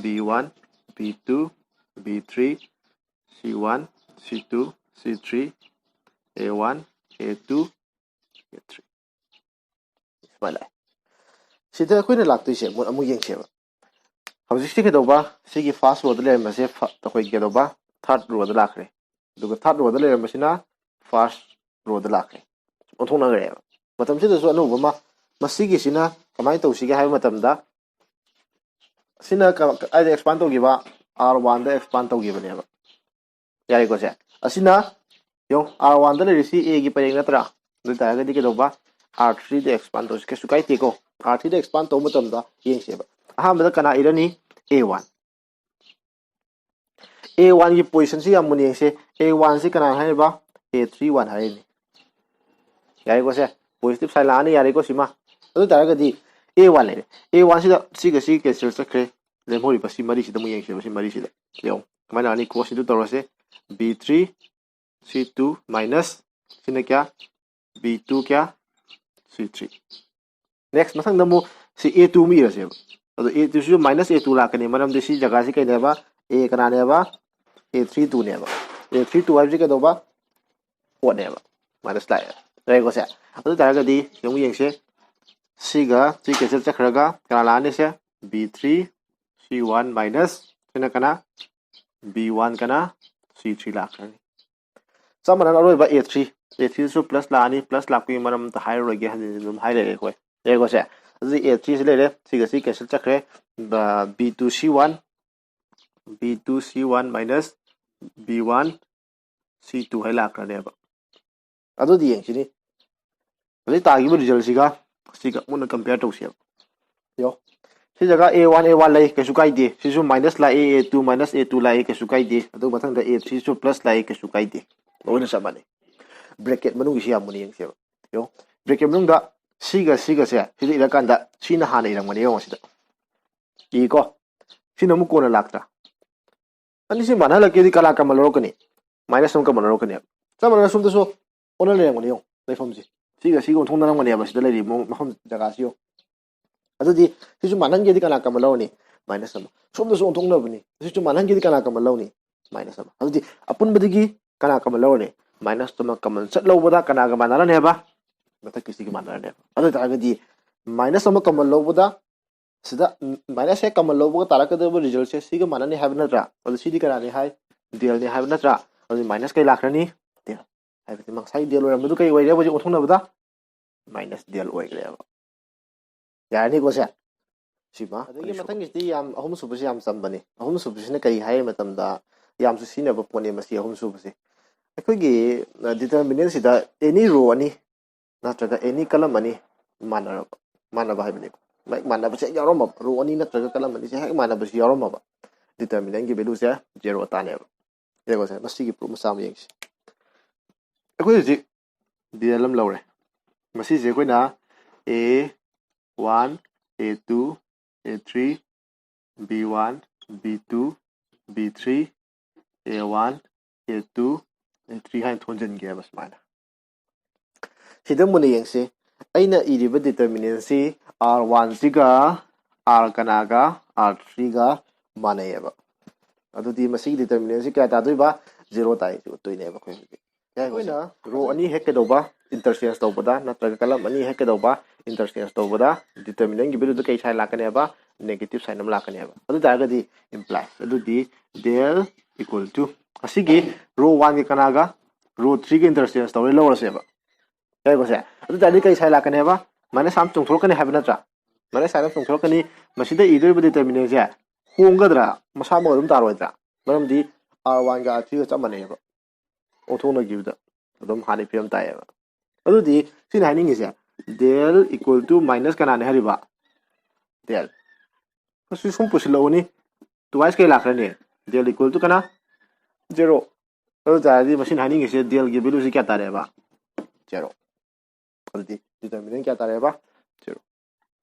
B one, B two, B three, C one, C two, C three, A one, A two, A three꯫ ꯁꯨꯃꯥꯏꯅ ꯂꯥꯛꯑꯦ꯫ ꯁꯤꯗ ꯑꯩꯈꯣꯏꯅ ꯂꯥꯛꯇꯣꯏꯁꯦ ꯑꯃꯨꯛ, ꯑꯃꯨꯛ ꯌꯦꯡꯁꯦꯕ꯫ ꯍꯧꯖꯤꯛꯁꯤ ꯀꯩꯗꯧꯕ? ꯁꯤꯒꯤ first rowꯗ ꯂꯩꯔꯝꯕꯁꯦ ꯐ-, ꯑꯩꯈꯣꯏꯒꯤ ꯀꯩꯗꯧꯕ? Third rowꯗ ꯂꯥꯛꯈ꯭ꯔꯦ꯫ ꯑꯗꯨꯒ third rowꯗ ꯂꯩꯔꯝꯕꯁꯤꯅ first rowꯗ ꯂꯥꯛꯈ꯭ꯔꯦ꯫ ꯑꯣꯟꯊꯣꯛꯅꯈ꯭ꯔꯦꯕ꯫ ꯃꯇꯝꯁꯤꯗꯁꯨ ꯑꯅꯧꯕ ꯑꯃ, ꯃꯁꯤꯒꯤꯁꯤꯅ ꯀꯃꯥꯏꯅ ꯇꯧꯁꯤꯒꯦ ꯍꯥꯏꯕ ꯃꯇꯝꯗ, ꯁꯤꯅ ꯀ-, ꯀ-, ꯀꯥꯏꯗ expand ꯇꯧꯈꯤꯕ? R one ꯗ expand ꯇꯧꯈꯤꯕꯅꯦꯕ꯫ ꯌꯥꯔꯦꯀꯣ ꯁꯦ? ꯑꯁꯤꯅ, ꯌꯦꯡꯉꯣ, R one ꯗ ꯂꯩꯔꯤꯁꯤ Aꯒꯤ ꯄꯔꯦꯡ ꯅꯠꯇ꯭ꯔꯥ? ꯑꯗꯨ ꯑꯣꯏ ꯇꯥꯔꯒꯗꯤ ꯀꯩꯗꯧꯕ? R three ꯗ expand ꯇꯧꯔꯁꯤ, ꯀꯩꯁꯨ ꯀꯥꯏꯗꯦꯀꯣ꯫ R three ꯗ expand ꯇꯧꯕ ꯃꯇꯝꯗ ꯌꯦꯡꯁꯦꯕ꯫ ꯑꯍꯥꯟꯕꯗ ꯀꯅꯥ ꯏꯔꯅꯤ? A one꯫ A one ꯒꯤ positionꯁꯤ ꯌꯥꯝ ꯃꯨꯟꯅ ꯌꯦꯡꯁꯦ꯫ A one ꯁꯤ ꯀꯅꯥꯅ ꯍꯥꯏꯔꯤꯕ? A three one ꯍꯥꯏꯔꯤꯅꯤ꯫ ꯌꯥꯔꯦꯀꯣ ꯁꯦ? Positive sign ꯂꯥꯛꯑꯅꯤ, ꯌꯥꯔꯦꯀꯣ ꯁꯤꯃ꯫ ꯑꯗꯨ ꯑꯣꯏ ꯇꯥꯔꯒꯗꯤ A one ꯂꯩꯔꯦ꯫ A one ꯁꯤꯗ ꯁꯤꯒ ꯁꯤ cancel ꯆꯠꯈ꯭ꯔꯦ꯫ ꯂꯦꯝꯍꯧꯔꯤꯕ ꯁꯤ ꯃꯔꯤꯁꯤꯗ ꯑꯃꯨꯛ ꯌꯦꯡꯁꯦꯕ, ꯁꯤ ꯃꯔꯤꯁꯤꯗ꯫ ꯌꯦꯡꯉꯣ꯫ ꯀꯃꯥꯏꯅ ꯂꯥꯛꯑꯅꯤ? Cross ꯁꯤꯗ ꯇꯧꯔꯁꯦ꯫ B three, C two minus ꯁꯤꯅ ꯀꯌꯥ? B two ꯀꯌꯥ? C three꯫ Next, ꯃꯊꯪꯗ ꯑꯃꯨꯛ ꯁꯤ A two ꯑꯃ ꯏꯔꯁꯦꯕ꯫ ꯑꯗꯣ A two ꯁꯤꯁꯨ minus A two ꯂꯥꯛꯀꯅꯤ, ꯃꯔꯝꯗꯤ ꯁꯤ ꯖꯒꯥꯁꯤ ꯀꯩꯅꯦꯕ? A ꯀꯅꯥꯅꯦꯕ? A three two ꯅꯦꯕ꯫ A three two ꯍꯥꯏꯕꯁꯤ ꯀꯩꯗꯧꯕ? Odd ꯅꯦꯕ꯫ Minus ꯂꯥꯛꯑꯦ꯫ ꯌꯥꯔꯦꯀꯣ ꯁꯦ? ꯑꯗꯨ ꯑꯣꯏ ꯇꯥꯔꯒꯗꯤ ꯑꯃꯨꯛ ꯌꯦꯡꯁꯦ꯫ ꯁꯤꯒ ꯁꯤ cancel ꯆꯠꯈ꯭ꯔꯒ ꯀꯅꯥ ꯂꯥꯛꯑꯅꯤ ꯁꯦ? B three, C one minus ꯁꯤꯅ ꯀꯅꯥ? B one ꯀꯅꯥ? C three ꯂꯥꯛꯈ꯭ꯔꯅꯤ꯫ ꯆꯞ ꯃꯥꯟꯅꯅ ꯑꯔꯣꯏꯕ A three, A three ꯗꯁꯨ plus ꯂꯥꯛꯑꯅꯤ, plus ꯂꯥꯛꯄꯒꯤ ꯃꯔꯝ ꯑꯝꯇ ꯍꯥꯏꯔꯔꯣꯏꯒꯦ, ꯍꯟꯖꯤꯟ ꯍꯟꯖꯤꯟ ꯑꯗꯨꯝ ꯍꯥꯏ ꯂꯩꯔꯦ ꯑꯩꯈꯣꯏ꯫ ꯌꯥꯔꯦꯀꯣ ꯁꯦ? ꯑꯗꯨꯗꯤ ꯑꯦ ꯊ꯭ꯔꯤꯁꯤ ꯂꯩꯔꯦ, ꯁꯤꯒ ꯁꯤ cancel ꯆꯠꯈ꯭ꯔꯦ꯫ ꯕꯤ ꯇꯨ ꯁꯤ ꯋꯥꯟ, ꯕꯤ ꯇꯨ ꯁꯤ one minus B one C two ꯍꯥꯏ ꯂꯥꯛꯈ꯭ꯔꯅꯦꯕ꯫ ꯑꯗꯨꯗꯤ ꯌꯦꯡꯁꯤꯅꯤ, ꯍꯧꯖꯤꯛ ꯇꯥꯈꯤꯕ resultꯁꯤꯒ ꯁꯤꯒ ꯃꯨꯟꯅ compare ꯇꯧꯁꯦꯕ꯫ ꯌꯣ, ꯁꯤ ꯖꯒꯥ ꯑꯦ ꯋꯥꯟ ꯑꯦ ꯋꯥꯟ ꯂꯩ, ꯀꯩꯁꯨ ꯀꯥꯏꯗꯦ꯫ ꯁꯤꯁꯨ minus ꯂꯥꯛꯏ, ꯑꯦ ꯇꯨ minus ꯑꯦ ꯇꯨ ꯂꯥꯛꯏ, ꯀꯩꯁꯨ ꯀꯥꯏꯗꯦ꯫ ꯑꯗꯨ ꯃꯊꯪꯗ ꯑꯦ ꯊ꯭ꯔꯤꯁꯨ plus ꯂꯥꯛꯏ, ꯀꯩꯁꯨ ꯀꯥꯏꯗꯦ꯫ ꯂꯣꯏꯅ ꯆꯞ ꯃꯥꯟꯅꯩ꯫ Bracket ꯃꯅꯨꯡꯒꯤꯁꯤ ꯌꯥꯝ ꯃꯨꯟꯅ ꯌꯦꯡꯁꯦꯕ꯫ ꯌꯣ, bracket ꯃꯅꯨꯡꯗ ꯁꯤꯒ ꯁꯤꯒꯁꯦ ꯁꯤꯗ ꯏꯔꯀꯥꯟꯗ ꯁꯤꯅ ꯍꯥꯟꯅ ꯏꯔꯝꯒꯅꯤ꯫ ꯌꯦꯡꯉꯣ ꯁꯤꯗ ꯏꯀꯣ, ꯁꯤꯅ ꯑꯃꯨꯛ ꯀꯣꯟꯅ ꯂꯥꯛꯇ꯭ꯔꯥ? ꯑꯅꯤꯁꯤ ꯃꯥꯟꯅꯍꯜꯂꯛꯀꯦꯗꯤ ꯀꯅꯥ common ꯂꯧꯔꯛꯀꯅꯤ? Minus ꯑꯃ common ꯂꯧꯔꯛꯀꯅꯦꯕ꯫ ꯆꯞ ꯃꯥꯟꯅꯅ ꯁꯣꯝꯗꯁꯨ ꯑꯣꯟꯅ ꯂꯩꯔꯝꯒꯅꯤ꯫ ꯌꯦꯡꯉꯣ ꯂꯩꯐꯝꯁꯦ, ꯁꯤꯒ ꯁꯤꯒ ꯑꯣꯟꯊꯣꯛꯅꯔꯝꯒꯅꯦꯕ ꯁꯤꯗ ꯂꯩꯔꯤꯕ ꯃꯑꯣꯡ-, ꯃꯐꯝ ꯖꯒꯥꯁꯤ ꯌꯦꯡꯉꯣ꯫ ꯑꯗꯨꯗꯤ ꯁꯤꯁꯨ ꯃꯥꯟꯍꯟꯒꯦꯗꯤ ꯀꯅꯥ common ꯂꯧꯔꯅꯤ? Minus ꯑꯃ꯫ ꯁꯣꯝꯗꯁꯨ ꯑꯣꯟꯊꯣꯛꯅꯕꯅꯤ, ꯁꯤꯁꯨ ꯃꯥꯟꯍꯟꯒꯦꯗꯤ ꯀꯅꯥ common ꯂꯧꯅꯤ? Minus ꯑꯃ꯫ ꯑꯗꯨꯗꯤ ꯑꯄꯨꯟꯕꯗꯒꯤ ꯀꯅꯥ common ꯂꯧꯔꯅꯤ? Minus ꯑꯃ common ꯆꯠ ꯂꯧꯕꯗ ꯀꯅꯥꯒ ꯃꯥꯟꯅꯔꯅꯦꯕ? ꯃꯊꯛꯀꯤꯁꯤꯒ ꯃꯥꯟꯅꯔꯅꯦꯕ꯫ ꯑꯗꯨ ꯑꯣꯏꯇꯥꯔꯒꯗꯤ minus ꯑꯃ common ꯂꯧꯕꯗ ꯁꯤꯗ minus ꯍꯦꯛ common ꯂꯧꯕꯒ ꯇꯥꯔꯛꯀꯗꯕ resultꯁꯦ ꯁꯤꯒ ꯃꯥꯟꯅꯅꯤ ꯍꯥꯏꯕ ꯅꯠꯇ꯭ꯔꯥ? ꯑꯗꯨ ꯁꯤꯗꯤ ꯀꯅꯥꯅꯤ ꯍꯥꯏ? Delꯅꯤ ꯍꯥꯏꯕ ꯅꯠꯇ꯭ꯔꯥ? ꯑꯗꯨꯗꯤ minus ꯀꯩ ꯂꯥꯛꯈ꯭ꯔꯅꯤ? Del꯫ ꯍꯥꯏꯕꯗꯤ ꯉꯁꯥꯏ del ꯑꯣꯏꯔꯝꯕꯗꯨ ꯀꯩ ꯑꯣꯏꯔꯦ? ꯍꯧꯖꯤꯛ ꯑꯣꯟꯊꯣꯛꯅꯕꯗ minus del ꯑꯣꯏꯈ꯭ꯔꯦꯕ꯫ ꯌꯥꯔꯅꯤꯀꯣ ꯁꯦ? ꯁꯤꯃ ꯑꯗꯒꯤ ꯑꯅꯤꯁꯨꯕ꯫ ꯃꯊꯪꯒꯤꯁꯤꯗꯤ ꯌꯥꯝ, ꯑꯍꯨꯝꯁꯨꯕꯁꯤ ꯌꯥꯝ ꯆꯝꯕꯅꯤ꯫ ꯑꯍꯨꯝꯁꯨꯕꯁꯤꯅ ꯀꯔꯤ ꯍꯥꯏ ꯃꯇꯝꯗ, ꯌꯥꯝꯁꯨ ꯁꯤꯖꯤꯟꯅꯕ ꯄꯣꯠꯅꯤ ꯃꯁꯤ ꯑꯍꯨꯝꯁꯨꯕꯁꯤ꯫ ꯑꯩꯈꯣꯏꯒꯤ, ꯑ, determinantꯁꯤꯗ any row ꯑꯅꯤ ꯅꯠꯇ꯭ꯔꯒ any column ꯑꯅꯤ ꯃꯥꯟꯅꯔꯕ, ꯃꯥꯟꯅꯕ ꯍꯥꯏꯕꯅꯤꯀꯣ꯫ ꯂꯥꯏꯛ ꯃꯥꯟꯅꯕꯁꯦ ꯍꯦꯛ ꯌꯥꯎꯔꯝꯃꯕ, row ꯑꯅꯤ ꯅꯠꯇ꯭ꯔꯒ column ꯑꯅꯤꯁꯦ ꯍꯦꯛ ꯃꯥꯟꯅꯕꯁꯤ ꯌꯥꯎꯔꯝꯃꯕ, determinantꯒꯤ valueꯁꯦ zero ꯇꯥꯅꯦꯕ꯫ ꯌꯦꯡꯉꯣꯁꯦ, ꯃꯁꯤꯒꯤ proof ꯃꯆꯥ ꯑꯃ ꯌꯦꯡꯁꯤ꯫ ꯑꯩꯈꯣꯏ ꯍꯧꯖꯤꯛ del ꯑꯃ ꯂꯧꯔꯦ꯫ ꯃꯁꯤꯁꯦ ꯑꯩꯈꯣꯏꯅ A one, A two, A three, B one, B two, B three, A one, A two, A three ꯍꯥꯏꯅ ꯊꯣꯟꯖꯤꯟꯒꯦꯕ ꯁꯨꯃꯥꯏꯅ꯫ ꯁꯤꯗ ꯃꯨꯟꯅ ꯌꯦꯡꯁꯤ꯫ ꯑꯩꯅ ꯏꯔꯤꯕ determinantꯁꯤ R oneꯁꯤꯒ R ꯀꯅꯥꯒ? R threeꯒ ꯃꯥꯟꯅꯩꯌꯦꯕ꯫ ꯑꯗꯨꯗꯤ ꯃꯁꯤꯒꯤ determinantꯁꯤ ꯀꯌꯥ ꯇꯥꯗꯣꯏꯕ? Zero ꯇꯥꯏꯁꯤ ꯎꯠꯇꯣꯏꯅꯦꯕ ꯑꯩꯈꯣꯏ ꯍꯧꯖꯤꯛ꯫ ꯑꯩꯈꯣꯏꯅ row ꯑꯅꯤ ꯍꯦꯛ ꯀꯩꯗꯧꯕ? Interchange ꯇꯧꯕꯗ ꯅꯠꯇ꯭ꯔꯒ column ꯑꯅꯤ ꯍꯦꯛ ꯀꯩꯗꯧꯕ? Interchange ꯇꯧꯕꯗ determinantꯒꯤ valueꯗ ꯀꯩ sign ꯂꯥꯛꯀꯅꯦꯕ? Negative sign ꯑꯃ ꯂꯥꯛꯀꯅꯦꯕ꯫ ꯑꯗꯨ ꯇꯥꯔꯒꯗꯤ implies, ꯑꯗꯨꯗꯤ del equal to ꯑꯁꯤꯒꯤ row oneꯒꯤ ꯀꯅꯥꯒ? Row threeꯒ interchange ꯇꯧꯔꯦ ꯂꯧꯔꯁꯦꯕ꯫ ꯌꯥꯏꯀꯣ ꯁꯦ? ꯑꯗꯨ ꯇꯥꯔꯗꯤ ꯀꯩ sign ꯂꯥꯛꯀꯅꯦꯕ? Minus sign ꯆꯣꯡꯊꯣꯔꯛꯀꯅꯤ ꯍꯥꯏꯕ ꯅꯠꯇ꯭ꯔꯥ? ꯃꯥꯏꯅꯁ ꯁꯥꯏꯟ ꯑꯃ ꯆꯣꯡꯊꯣꯔꯛꯀꯅꯤ꯫ ꯃꯁꯤꯗ ꯏꯗꯣꯔꯤꯕ ꯗꯤꯇꯔꯃꯤꯅꯦꯟꯁꯦ ꯍꯣꯡꯒꯗ꯭ꯔꯥ? ꯃꯁꯥꯃꯛ ꯑꯗꯨꯝ ꯇꯥꯔꯣꯏꯗ꯭ꯔꯥ? ꯃꯔꯝꯗꯤ ꯑꯥꯔ ꯋꯥꯟꯒ ꯑꯥꯔ ꯊ꯭ꯔꯤꯒ ꯆꯞ ꯃꯥꯟꯅꯩꯑꯕ, ꯑꯣꯟꯊꯣꯛꯅꯈꯤꯕꯗ ꯑꯗꯨꯝ ꯍꯥꯟꯅꯩ ꯐꯤꯕꯝ ꯇꯥꯏꯑꯕ꯫ ꯑꯗꯨꯗꯤ ꯁꯤꯅ ꯍꯥꯏꯅꯤꯡꯉꯤꯁꯦ, ꯗꯦꯜ ꯏꯀ꯭ꯋꯦꯜ ꯇꯨ ꯃꯥꯏꯅꯁ ꯀꯅꯥꯅꯦ ꯍꯥꯏꯔꯤꯕ? ꯗꯦꯜ꯫ ꯁꯤ ꯁꯨꯝ ꯄꯨꯁꯤꯜꯂꯛꯎꯅꯤ, ꯇꯨ ꯋꯥꯏꯁ ꯀꯩ ꯂꯥꯛꯈ꯭ꯔꯅꯤ? ꯗꯦꯜ ꯏꯀ꯭ꯋꯦꯜ ꯇꯨ ꯀꯅꯥ? ꯖꯦꯔꯣ꯫ ꯑꯗꯨ ꯇꯥꯔꯗꯤ ꯃꯁꯤꯅ ꯍꯥꯏꯅꯤꯡꯉꯤꯁꯦ ꯗꯦꯜꯒꯤ ꯚꯦꯂꯨꯁꯤ ꯀꯌꯥ ꯇꯥꯔꯦꯕ? ꯖꯦꯔꯣ꯫ ꯑꯗꯨꯗꯤ ꯗꯤꯇꯔꯃꯤꯅꯦꯟ ꯀꯌꯥ ꯇꯥꯔꯦꯕ? ꯖꯦꯔꯣ꯫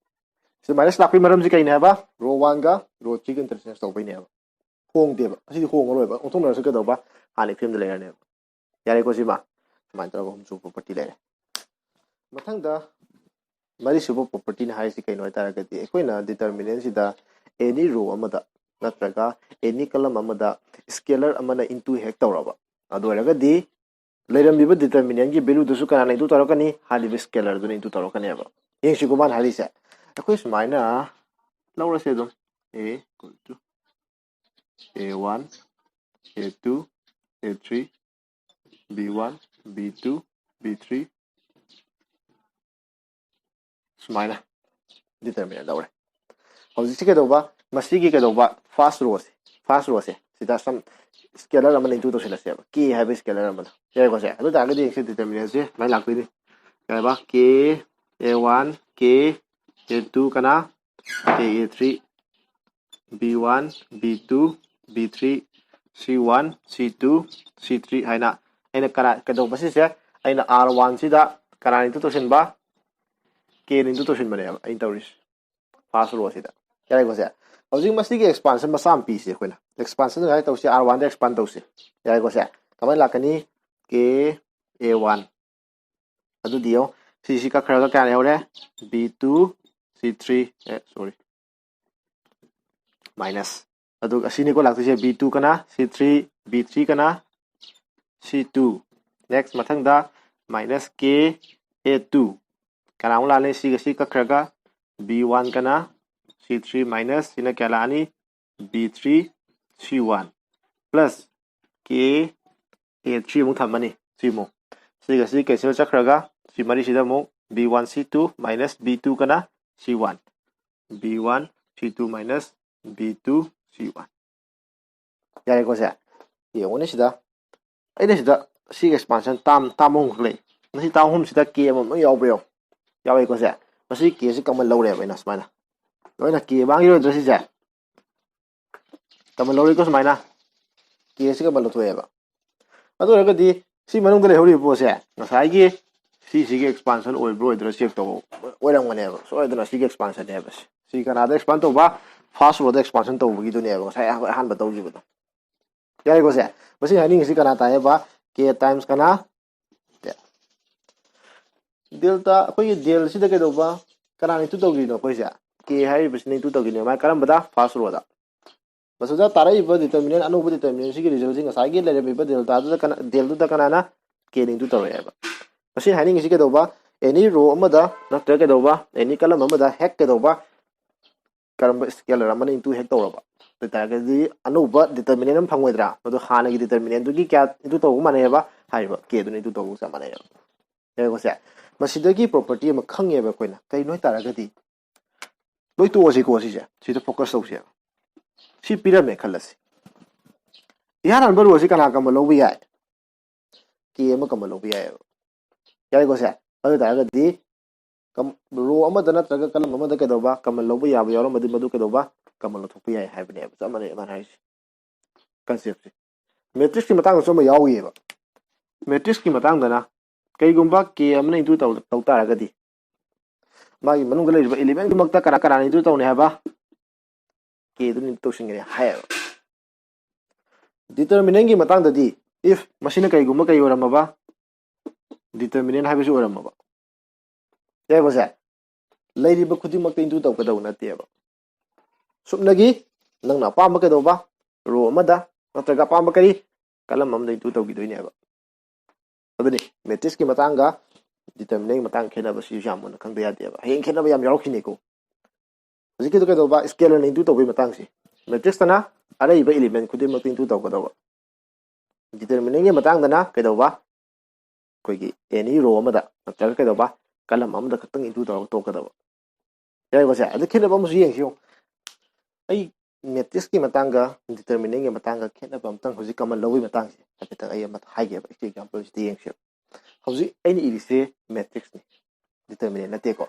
ꯁꯤ ꯃꯥꯏꯅꯁ ꯂꯥꯛꯄꯒꯤ ꯃꯔꯝꯁꯤ ꯀꯩꯅꯦ ꯍꯥꯏꯕ? ꯔꯣ ꯋꯥꯟꯒ ꯔꯣ ꯊ꯭ꯔꯤꯒ ꯏꯟꯇꯔꯆꯦꯟꯖ ꯇꯧꯕꯩꯅꯦꯕ꯫ ꯍꯣꯡꯗꯦꯕ꯫ ꯑꯁꯤꯗꯤ ꯍꯣꯡꯉꯔꯣꯏꯕ꯫ ꯑꯣꯟꯊꯣꯛꯅꯔꯁꯨ ꯀꯩꯗꯧꯕ? ꯍꯥꯟꯅꯒꯤ ꯐꯤꯕꯝꯗ ꯂꯩꯔꯅꯦꯕ꯫ ꯌꯥꯔꯦꯀꯣ ꯁꯤꯃ? ꯁꯨꯃꯥꯏꯅ ꯇꯧꯔꯒ ꯑꯍꯨꯝꯁꯨꯕ ꯄ꯭ꯔꯣꯄꯔꯇꯤ ꯂꯩꯔꯦ꯫ ꯃꯊꯪꯗ ꯃꯔꯤꯁꯨꯕ ꯄ꯭ꯔꯣꯄꯔꯇꯤꯅ ꯍꯥꯏꯔꯤꯁꯤ ꯀꯩꯅꯣ ꯍꯥꯏ ꯇꯥꯔꯒꯗꯤ, ꯑꯩꯈꯣꯏꯅ ꯗꯤꯇꯔꯃꯤꯅꯦꯟꯁꯤꯗ ꯑꯦꯅꯤ ꯔꯣ ꯑꯃꯗ ꯅꯠꯇ꯭ꯔꯒ ꯑꯦꯅꯤ ꯀꯂꯝ ꯑꯃꯗ ꯁ꯭ꯀꯦꯂꯔ ꯑꯃꯅ ꯏꯟꯇꯨ ꯍꯦꯛ ꯇꯧꯔꯕ, ꯑꯗꯨ ꯑꯣꯏꯔꯒꯗꯤ ꯂꯩꯔꯝꯃꯤꯕ ꯗꯤꯇꯔꯃꯤꯅꯦꯟꯒꯤ ꯚꯦꯂꯨꯗꯨꯁꯨ ꯀꯅꯥꯅ ꯏꯟꯇꯨ ꯇꯧꯔꯛꯀꯅꯤ? ꯍꯥꯏꯔꯤꯕ ꯁ꯭ꯀꯦꯂꯔꯗꯨꯅ ꯏꯟꯇꯨ ꯇꯧꯔꯛꯀꯅꯦꯕ꯫ ꯌꯦꯡꯁꯤꯀꯣ ꯃꯥꯅ ꯍꯥꯏꯔꯤꯁꯦ꯫ ꯑꯩꯈꯣꯏ ꯁꯨꯃꯥꯏꯅ ꯂꯧꯔꯁꯦ ꯑꯗꯨꯝ, a equal to a one, a two, a three, b one, b two, b three, ꯁꯨꯃꯥꯏꯅ ꯗꯤꯇꯔꯃꯤꯅꯦꯟ ꯂꯧꯔꯦ꯫ ꯍꯧꯖꯤꯛꯁꯤ ꯀꯩꯗꯧꯕ? ꯃꯁꯤꯒꯤ ꯀꯩꯗꯧꯕ? ꯐꯥꯔꯁ ꯔꯣꯁꯦ, ꯐꯥꯔꯁ ꯔꯣꯁꯦ ꯁꯤꯗ ꯁꯝ ꯁ꯭ꯀꯦꯂꯔ ꯑꯃꯅ ꯏꯟꯇꯨ ꯇꯧꯁꯤꯜꯂꯁꯦꯕ, ꯀꯦ ꯍꯥꯏꯕ ꯁ꯭ꯀꯦꯂꯔ ꯑꯃꯅ꯫ ꯌꯥꯔꯦꯀꯣ ꯁꯦ? ꯑꯗꯨ ꯇꯥꯔꯒꯗꯤ ꯌꯦꯡꯁꯦ, ꯗꯤꯇꯔꯃꯤꯅꯦꯟꯁꯦ ꯁꯨꯃꯥꯏꯅ ꯂꯥꯛꯇꯣꯏꯅꯤ꯫ ꯀꯩ ꯍꯥꯏꯕ? K A one, K A two ꯀꯅꯥ? ꯀꯦ A three, B one, B two, B three, C one, C two, C three ꯍꯥꯏꯅ ꯑꯩꯅ ꯀꯅꯥ ꯀꯩꯗꯧꯕ ꯁꯤꯁꯦ? ꯑꯩꯅ ꯑꯥꯔ ꯋꯥꯟꯁꯤꯗ ꯀꯅꯥꯅ ꯏꯟꯇꯨ ꯇꯧꯁꯤꯟꯕ? ꯀꯦꯅ ꯏꯟꯇꯨ ꯇꯧꯁꯤꯟꯕꯅꯦꯕ ꯑꯩꯅ ꯇꯧꯔꯤꯁꯦ, ꯐꯥꯔꯁ ꯔꯣꯁꯤꯗ꯫ ꯌꯥꯔꯦꯀꯣ ꯁꯦ? ꯍꯧꯖꯤꯛ ꯃꯁꯤꯒꯤ ꯑꯦꯛꯁꯄꯥꯟꯁꯟ ꯃꯆꯥ ꯑꯃ ꯄꯤꯁꯦ ꯑꯩꯈꯣꯏꯅ꯫ ꯑꯦꯛꯁꯄꯥꯟꯁꯟ ꯉꯁꯥꯏ ꯇꯧꯁꯦ, ꯑꯥꯔ ꯋꯥꯟꯗ ꯑꯦꯛꯁꯄꯥꯟ ꯇꯧꯁꯦ꯫ ꯌꯥꯔꯦꯀꯣ ꯁꯦ? ꯀꯃꯥꯏꯅ ꯂꯥꯛꯀꯅꯤ? K A one. ꯑꯗꯨꯗꯤ ꯌꯦꯡꯉꯣ, ꯁꯤꯁꯤ ꯀꯛꯈ꯭ꯔꯒ ꯀꯌꯥ ꯂꯩꯍꯧꯔꯦ? ꯕꯤ ꯇꯨ, ꯁꯤ ꯊ꯭ꯔꯤ, ꯑꯦ, ꯁꯣꯔꯤ, ꯃꯥꯏꯅꯁ꯫ ꯑꯗꯨꯒ ꯑꯁꯤꯅꯤꯀꯣ ꯂꯥꯛꯇꯣꯏꯁꯦ, ꯕꯤ ꯇꯨ ꯀꯅꯥ? ꯁꯤ ꯊ꯭ꯔꯤ, ꯕꯤ ꯊ꯭ꯔꯤ ꯀꯅꯥ? ꯁꯤ ꯇꯨ꯫ ꯅꯦꯛꯁ ꯃꯊꯪꯗ ꯃꯥꯏꯅꯁ ꯀꯦ ꯑꯦ ꯇꯨ꯫ ꯀꯅꯥꯃꯨꯛ ꯂꯥꯛꯑꯅꯤ? ꯁꯤꯒ ꯁꯤ ꯀꯛꯈ꯭ꯔꯒ ꯕꯤ ꯋꯥꯟ ꯀꯅꯥ? ꯁꯤ ꯊ꯭ꯔꯤ ꯃꯥꯏꯅꯁ ꯁꯤꯅ ꯀꯌꯥ ꯂꯥꯛꯑꯅꯤ? B three, C one plus K A three ꯑꯃꯨꯛ ꯊꯝꯃꯅꯤ꯫ ꯁꯤꯃꯨꯛ ꯁꯤꯒ ꯁꯤ ꯀꯦꯟꯁꯦꯜ ꯆꯠꯈ꯭ꯔꯒ ꯁꯤ ꯃꯔꯤꯁꯤꯗ ꯑꯃꯨꯛ B one C two minus B two ꯀꯅꯥ? ꯁꯤ one. B one C two minus B two C one꯫ ꯌꯥꯔꯦꯀꯣ ꯁꯦ? ꯌꯦꯡꯉꯨꯅꯦ ꯁꯤꯗ, ꯑꯩꯅ ꯁꯤꯗ ꯁꯤꯒꯤ expansion term, term ꯑꯍꯨꯝꯈꯛ ꯂꯩ꯫ ꯃꯁꯤ term ꯑꯍꯨꯝꯁꯤꯗ K ꯑꯃꯃꯝ ꯂꯣꯏ ꯌꯥꯎꯕ꯭ꯔꯥ ꯌꯦꯡꯉꯣ꯫ ꯌꯥꯎꯋꯦꯀꯣ ꯁꯦ? ꯃꯁꯤ K ꯁꯤ common ꯂꯧꯔꯦꯕ ꯑꯩꯅ ꯁꯨꯃꯥꯏꯅ꯫ ꯂꯣꯏꯅ K ꯃꯥꯡꯈꯤꯔꯣꯏꯗ꯭ꯔꯥ ꯁꯤꯁꯦ? Common ꯂꯧꯔꯦꯀꯣ ꯁꯨꯃꯥꯏꯅ꯫ K ꯁꯤ common ꯂꯧꯊꯣꯛꯑꯦꯕ꯫ ꯑꯗꯨ ꯑꯣꯏꯔꯒꯗꯤ ꯁꯤ ꯃꯅꯨꯡꯗ ꯂꯩꯍꯧꯔꯤꯕ ꯄꯣꯠꯁꯦ ꯉꯁꯥꯏꯒꯤ ꯁꯤꯁꯤꯒꯤ expansion ꯑꯣꯏꯕ꯭ꯔꯥ ꯑꯣꯏꯗ꯭ꯔꯥ check ꯇꯧꯕ ꯑꯣꯏꯔꯝꯒꯅꯦꯕ꯫ ꯁꯣꯏꯗꯅ ꯁꯤꯒꯤ expansionꯅꯦꯕ꯫ ꯁꯤ ꯀꯅꯥꯗ expand ꯇꯧꯕ? First rowꯗ expansion ꯇꯧꯕꯒꯤꯗꯨꯅꯦꯕ ꯉꯁꯥꯏ ꯑꯩꯈꯣꯏ ꯑꯍꯥꯟꯕ ꯇꯧꯈꯤꯕꯗꯣ꯫ ꯌꯥꯔꯦꯀꯣ ꯁꯦ? ꯃꯁꯤ ꯍꯥꯏꯅꯤꯡꯉꯤꯁꯤ ꯀꯅꯥ ꯇꯥꯏꯌꯦꯕ? K times ꯀꯅꯥ? Delta꯫ ꯑꯩꯈꯣꯏꯒꯤ delꯁꯤꯗ ꯀꯩꯗꯧꯕ, ꯀꯅꯥꯅ into ꯇꯧꯈꯤꯅꯣ ꯑꯩꯈꯣꯏꯁꯦ? K ꯍꯥꯏꯔꯤꯕꯁꯤꯅ into ꯇꯧꯈꯤꯅꯦ꯫ ꯃꯥꯏ ꯀꯔꯝꯕꯗ? First rowꯗ꯫ ꯃꯁꯤꯗ ꯇꯥꯔꯛꯏꯕ determinant, ꯑꯅꯧꯕ determinantꯁꯤꯒꯤ resultꯁꯤ ꯉꯁꯥꯏꯒꯤ ꯂꯩꯔꯝꯃꯤꯕ deltaꯗꯨꯗ ꯀꯅꯥ, delꯗꯨꯗ ꯀꯅꯥꯅ? Kꯅ into ꯇꯧꯔꯛꯑꯦꯕ꯫ ꯃꯁꯤ ꯍꯥꯏꯅꯤꯡꯉꯤꯁꯤ ꯀꯩꯗꯧꯕ? Any row ꯑꯃꯗ ꯅꯠꯇ꯭ꯔꯒ ꯀꯩꯗꯧꯕ, any column ꯑꯃꯗ ꯍꯦꯛ ꯀꯩꯗꯧꯕ, ꯀꯔꯝꯕ scalar ꯑꯃꯅ into ꯍꯦꯛ ꯇꯧꯔꯕ ꯑꯗꯨ ꯑꯣꯏꯇꯥꯔꯒꯗꯤ ꯑꯅꯧꯕ determinant ꯑꯃ ꯐꯪꯉꯣꯏꯗ꯭ꯔꯥ? ꯃꯗꯨ ꯍꯥꯟꯅꯒꯤ determinantꯗꯨꯒꯤ ꯀꯌꯥ into ꯇꯧꯕ ꯃꯥꯟꯅꯩꯑꯕ? ꯍꯥꯏꯔꯤꯕ Kꯗꯨꯅ into ꯇꯧꯕꯒ ꯆꯞ ꯃꯥꯟꯅꯩꯑꯕ꯫ ꯌꯥꯔꯦꯀꯣ ꯁꯦ? ꯃꯁꯤꯗꯒꯤ property ꯑꯃ ꯈꯪꯉꯦꯕ ꯑꯩꯈꯣꯏꯅ꯫ ꯀꯩꯅꯣ ꯍꯥꯏꯇꯥꯔꯒꯗꯤ, ꯂꯣꯏ ꯇꯣꯛꯑꯁꯤꯀꯣ ꯁꯤꯁꯦ, ꯁꯤꯗ focus ꯇꯧꯁꯦꯕ꯫ ꯁꯤ ꯄꯤꯔꯝꯃꯦ ꯈꯜꯂꯁꯤ꯫ ꯏꯍꯥꯟ ꯍꯥꯟꯕ rowꯁꯤ ꯀꯅꯥ common ꯂꯧꯕ ꯌꯥꯏ? K ꯑꯃ common ꯂꯧꯕ ꯌꯥꯏꯑꯕ꯫ ꯌꯥꯔꯦꯀꯣ ꯁꯦ? ꯑꯗꯨ ꯑꯣꯏꯇꯥꯔꯒꯗꯤ row ꯑꯃꯗ ꯅꯠꯇ꯭ꯔꯒ column ꯑꯃꯗ ꯀꯩꯗꯧꯕ common ꯂꯧꯕ ꯌꯥꯕ ꯌꯥꯎꯔꯝꯃꯗꯤ ꯃꯗꯨ ꯀꯩꯗꯧꯕ common ꯂꯧꯊꯣꯛꯄ ꯌꯥꯏ ꯍꯥꯏꯕꯅꯦꯕ꯫ ꯆꯞ ꯃꯥꯟꯅꯩ ꯃꯥꯅ ꯍꯥꯏꯔꯤꯁꯦ꯫ Conceptꯁꯦ꯫ Matrixꯀꯤ ꯃꯇꯥꯡꯗꯁꯨ ꯑꯃ ꯌꯥꯎꯔꯤꯑꯕ꯫ Matrixꯀꯤ ꯃꯇꯥꯡꯗꯅ ꯀꯩꯒꯨꯝꯕ K ꯑꯃꯅ into ꯇꯧ, ꯇꯧ ꯇꯥꯔꯒꯗꯤ ꯃꯥꯒꯤ ꯃꯅꯨꯡꯗ ꯂꯩꯔꯤꯕ elementꯗꯨꯃꯛꯇ ꯀꯅꯥ ꯀꯅꯥꯅ into ꯇꯧꯅꯤ ꯍꯥꯏꯕ? Kꯗꯨꯅ into ꯇꯧꯁꯤꯟꯒꯅꯤ ꯍꯥꯏꯌꯦꯕ꯫ Determinantꯀꯤ ꯃꯇꯥꯡꯗꯗꯤ, if ꯃꯁꯤꯅ ꯀꯩꯒꯨꯝꯕ ꯀꯩ ꯑꯣꯏꯔꯝꯃꯕ? Determinant ꯍꯥꯏꯕꯁꯤ ꯑꯣꯏꯔꯝꯃꯕ꯫ ꯌꯥꯏꯀꯣ ꯁꯦ? ꯂꯩꯔꯤꯕ ꯈꯨꯗꯤꯡꯃꯛꯇ into ꯇꯧꯒꯗꯧꯕ ꯅꯠꯇꯦꯕ꯫ ꯁꯨꯞꯅꯒꯤ ꯅꯪꯅ ꯑꯄꯥꯝꯕ ꯀꯩꯗꯧꯕ? Row ꯑꯃꯗ ꯅꯠꯇ꯭ꯔꯒ ꯑꯄꯥꯝꯕ ꯀꯔꯤ? Column ꯑꯃꯗ into ꯇꯧꯈꯤꯗꯣꯏꯅꯦꯕ꯫ ꯑꯗꯨꯅꯤ matrixꯀꯤ ꯃꯇꯥꯡꯒ determinantꯀꯤ ꯃꯇꯥꯡ ꯈꯦꯠꯅꯕꯁꯤꯁꯨ ꯌꯥꯝ ꯃꯨꯟꯅ ꯈꯪꯗ ꯌꯥꯗꯦꯕ꯫ ꯍꯌꯦꯡ ꯈꯦꯠꯅꯕ ꯌꯥꯝ ꯌꯥꯎꯔꯛꯈꯤꯅꯤꯀꯣ꯫ ꯍꯧꯖꯤꯛꯀꯤꯗꯨ ꯀꯩꯗꯧꯕ? Scalarꯅ into ꯇꯧꯕꯒꯤ ꯃꯇꯥꯡꯁꯤ꯫ Matrixꯇꯅ ꯑꯔꯩꯕ element ꯈꯨꯗꯤꯡꯃꯛꯇ into ꯇꯧꯒꯗꯧꯕ꯫ Determinantꯀꯤ ꯃꯇꯥꯡꯗꯅ ꯀꯩꯗꯧꯕ? ꯑꯩꯈꯣꯏꯒꯤ any row ꯑꯃꯗ ꯅꯠꯇ꯭ꯔꯒ ꯀꯩꯗꯧꯕ? Column ꯑꯃꯗ ꯈꯛꯇꯪ into ꯇꯧꯔꯒ ꯇꯣꯛꯀꯗꯕ꯫ ꯌꯥꯏꯀꯣ ꯁꯦ? ꯑꯗꯨ ꯈꯦꯠꯅꯕ ꯑꯃꯁꯨ ꯌꯦꯡꯁꯤ ꯌꯦꯡꯉꯨ꯫ ꯑꯩ matrixꯀꯤ ꯃꯇꯥꯡꯒ determinantꯒꯤ ꯃꯇꯥꯡꯒ ꯈꯦꯠꯅꯕ ꯑꯃꯇꯪ, ꯍꯧꯖꯤꯛ common ꯂꯧꯕꯒꯤ ꯃꯇꯥꯡꯁꯦ ꯍꯥꯏꯐꯦꯠꯇꯪ ꯑꯩ ꯑꯃ ꯍꯥꯏꯒꯦꯕ, ꯑꯩ exampleꯁꯤꯗ ꯌꯦꯡꯁꯦꯕ꯫ ꯍꯧꯖꯤꯛ ꯑꯩꯅ ꯏꯔꯤꯁꯦ matrixꯅꯤ, determinant ꯅꯠꯇꯦꯀꯣ꯫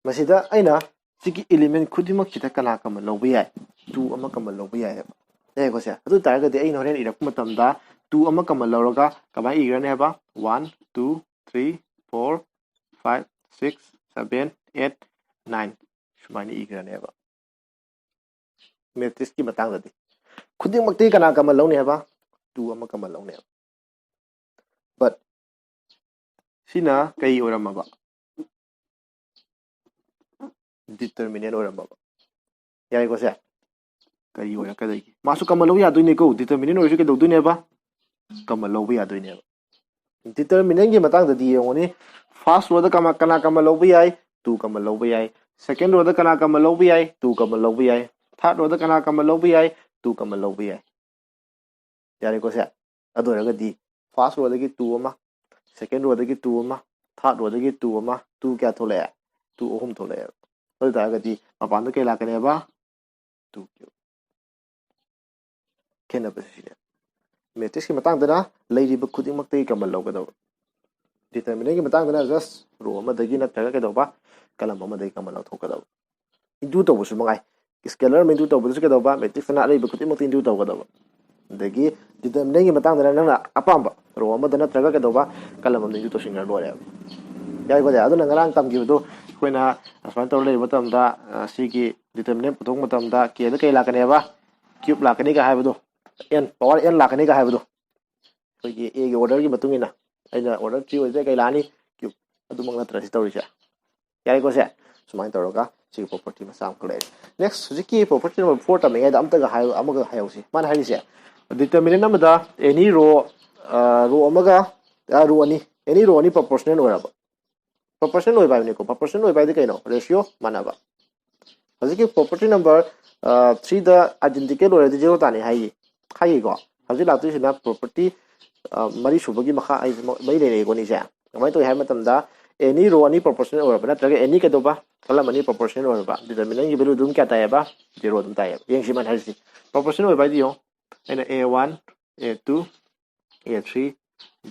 ꯃꯁꯤꯗ ꯑꯩꯅ ꯁꯤꯒꯤ element ꯈꯨꯗꯤꯡꯃꯛꯁꯤꯗ ꯀꯅꯥ common ꯂꯧꯕ ꯌꯥꯏ? Two ꯑꯃ common ꯂꯧꯕ ꯌꯥꯏꯑꯕ꯫ ꯌꯥꯏꯀꯣ ꯁꯦ? ꯑꯗꯨ ꯑꯣꯏ ꯇꯥꯔꯒꯗꯤ ꯑꯩꯅ ꯍꯣꯔꯦꯟ ꯏꯔꯛꯄ ꯃꯇꯝꯗ two ꯑꯃ common ꯂꯧꯔꯒ ꯀꯃꯥꯏꯅ ꯏꯈ꯭ꯔꯅꯤ ꯍꯥꯏꯕ? One, two, three, four, five, six, seven, eight, nine ꯁꯨꯃꯥꯏꯅ ꯏꯈ꯭ꯔꯅꯦꯕ꯫ Matrixꯀꯤ ꯃꯇꯥꯡꯗꯗꯤ ꯈꯨꯗꯤꯡꯃꯛꯇꯒꯤ ꯀꯅꯥ common ꯂꯧꯅꯤ ꯍꯥꯏꯕ? Two ꯑꯃ common ꯂꯧꯅꯦꯕ꯫ But ꯁꯤꯅ ꯀꯩ ꯑꯣꯏꯔꯝꯃꯕ? Determinant ꯑꯣꯏꯔꯝꯃꯕ꯫ ꯌꯥꯏꯀꯣ ꯁꯦ? ꯀꯔꯤ ꯑꯣꯏꯔꯛꯀꯗꯣꯏꯒꯦ? ꯃꯥꯁꯨ common ꯂꯧꯕ ꯌꯥꯗꯣꯏꯅꯦꯀꯣ, determinant ꯑꯣꯏꯔꯁꯨ ꯀꯩꯗꯧꯗꯣꯏꯅꯦꯕ? Common ꯂꯧꯕ ꯌꯥꯗꯣꯏꯅꯦꯕ꯫ Determinantꯒꯤ ꯃꯇꯥꯡꯗꯗꯤ ꯌꯦꯡꯉꯨꯅꯦ, first rowꯗ ꯀꯃ-, ꯀꯅꯥ common ꯂꯧꯕ ꯌꯥꯏ? Two common ꯂꯧꯕ ꯌꯥꯏ꯫ Second rowꯗ ꯀꯅꯥ common ꯂꯧꯕ ꯌꯥꯏ? Two common ꯂꯧꯕ ꯌꯥꯏ꯫ Third rowꯗ ꯀꯅꯥ common ꯂꯧꯕ ꯌꯥꯏ? Two common ꯂꯧꯕ ꯌꯥꯏ꯫ ꯌꯥꯔꯦꯀꯣ ꯁꯦ? ꯑꯗꯨ ꯑꯣꯏꯔꯒꯗꯤ first rowꯗꯒꯤ two ꯑꯃ, second rowꯗꯒꯤ two ꯑꯃ, third rowꯗꯒꯤ two ꯑꯃ, two ꯀꯌꯥ ꯊꯣꯛꯂꯛꯑꯦ? Two ꯑꯍꯨꯝ ꯊꯣꯛꯂꯛꯑꯦꯕ꯫ ꯑꯗꯨ ꯑꯣꯏ ꯇꯥꯔꯒꯗꯤ ꯃꯄꯥꯟꯗ ꯀꯩ ꯂꯥꯛꯀꯅꯦꯕ? Two cube꯫ ꯈꯦꯠꯅꯕꯁꯦ ꯁꯤꯅꯦ꯫ Matrixꯀꯤ ꯃꯇꯥꯡꯗꯅ ꯂꯩꯔꯤꯕ ꯈꯨꯗꯤꯡꯃꯛꯇꯒꯤ common ꯂꯧꯒꯗꯕ꯫ Determinantꯒꯤ ꯃꯇꯥꯡꯗꯅ just row ꯑꯃꯗꯒꯤ ꯅꯠꯇ꯭ꯔꯒ ꯀꯩꯗꯧꯕ? Column ꯑꯃꯗꯒꯤ common ꯂꯧꯊꯣꯛꯀꯗꯕ꯫ Into ꯇꯧꯕꯁꯨ ꯃꯉꯥꯏ꯫ Scalar ꯑꯃ into ꯇꯧꯕꯗꯁꯨ ꯀꯩꯗꯧꯕ? Matrixꯇꯅ ꯑꯔꯩꯕ ꯈꯨꯗꯤꯡꯃꯛꯇ into ꯇꯧꯒꯗꯕ꯫ ꯑꯗꯒꯤ determinantꯒꯤ ꯃꯇꯥꯡꯗꯅ ꯅꯪꯅ ꯑꯄꯥꯝꯕ row ꯑꯃꯗ ꯅꯠꯇ꯭ꯔꯒ ꯀꯩꯗꯧꯕ? Column ꯑꯃꯗ into ꯇꯧꯁꯤꯟꯈ꯭ꯔ ꯂꯣꯏꯔꯦꯕ꯫ ꯌꯥꯏꯀꯣ ꯁꯦ? ꯑꯗꯨꯅ ꯉꯔꯥꯡ ꯇꯝꯈꯤꯕꯗꯣ ꯑꯩꯈꯣꯏꯅ ꯑꯁꯨꯃꯥꯏꯅ ꯇꯧꯔ ꯂꯩꯕ ꯃꯇꯝꯗ, ꯑ, ꯁꯤꯒꯤ determinant ꯄꯨꯊꯣꯛꯄ ꯃꯇꯝꯗ Kꯗ ꯀꯩ ꯂꯥꯛꯀꯅꯦꯕ? Cube ꯂꯥꯛꯀꯅꯤꯒ ꯍꯥꯏꯕꯗꯣ, N, power N ꯂꯥꯛꯀꯅꯤꯒ ꯍꯥꯏꯕꯗꯣ, ꯑꯩꯈꯣꯏꯒꯤ Aꯒꯤ orderꯒꯤ ꯃꯇꯨꯡ ꯏꯟꯅ ꯑꯩꯅ order three ꯑꯣꯏꯔꯗꯤ ꯀꯩ ꯂꯥꯛꯑꯅꯤ? Cube꯫ ꯑꯗꯨꯃꯛ ꯅꯠꯇ꯭ꯔ ꯁꯤ ꯇꯧꯔꯤꯁꯦ? ꯌꯥꯔꯦꯀꯣ ꯁꯦ? ꯁꯨꯃꯥꯏꯅ ꯇꯧꯔꯒ ꯁꯤꯒꯤ property ꯃꯆꯥ ꯑꯃꯈꯛ ꯂꯩꯔꯦ꯫ Next, ꯍꯧꯖꯤꯛꯀꯤ property number four ꯇꯝꯃꯤꯉꯩꯗ ꯑꯝꯇꯒ ꯍꯥꯏ-, ꯑꯃꯒ ꯍꯥꯏꯍꯧꯁꯤ꯫ ꯃꯥꯅ ꯍꯥꯏꯔꯤꯁꯦ, determinant ꯑꯃꯗ any row, ꯑ, row ꯑꯃꯒ, ꯑ, row ꯑꯅꯤ, any row ꯑꯅꯤ proportional ꯑꯣꯏꯔꯕ꯫ Proportional ꯑꯣꯏꯕ ꯍꯥꯏꯕꯅꯤꯀꯣ꯫ Proportional ꯑꯣꯏꯕ ꯍꯥꯏꯗꯤ ꯀꯩꯅꯣ? Ratio ꯃꯥꯟꯅꯕ꯫ ꯍꯧꯖꯤꯛꯀꯤ property number, ꯑ, threeꯗ identical ꯑꯣꯏꯔꯗꯤ zero ꯇꯥꯅꯤ ꯍꯥꯏꯌꯦ, ꯍꯥꯏꯌꯦꯀꯣ꯫ ꯍꯧꯖꯤꯛ ꯂꯥꯛꯇꯣꯏꯁꯤꯅ property, ꯑ, ꯃꯔꯤ ꯁꯨꯕꯒꯤ ꯃꯈꯥ, ꯑꯩ, ꯃꯔꯤ ꯂꯩꯔꯦꯀꯣ ꯑꯅꯤꯁꯦ꯫ ꯀꯃꯥꯏꯅ ꯇꯧꯏ ꯍꯥꯏꯕ ꯃꯇꯝꯗ, any row ꯑꯅꯤ proportional ꯑꯣꯏꯔꯕ ꯅꯠꯇ꯭ꯔꯒ any ꯀꯩꯗꯧꯕ column ꯑꯅꯤ proportional ꯑꯣꯏꯔꯕ determinant ꯀꯤ value ꯑꯗꯨꯝ ꯀꯌꯥ ꯇꯥꯏꯌꯦꯕ? Zero ꯑꯗꯨꯝ ꯇꯥꯏꯌꯦꯕ꯫ ꯌꯦꯡꯁꯤ ꯃꯥꯅ ꯍꯥꯏꯔꯤꯁꯤ proportional ꯑꯣꯏꯕ ꯍꯥꯏꯗꯤ ꯌꯦꯡꯉꯣ, ꯑꯩꯅ a one, a two, a three,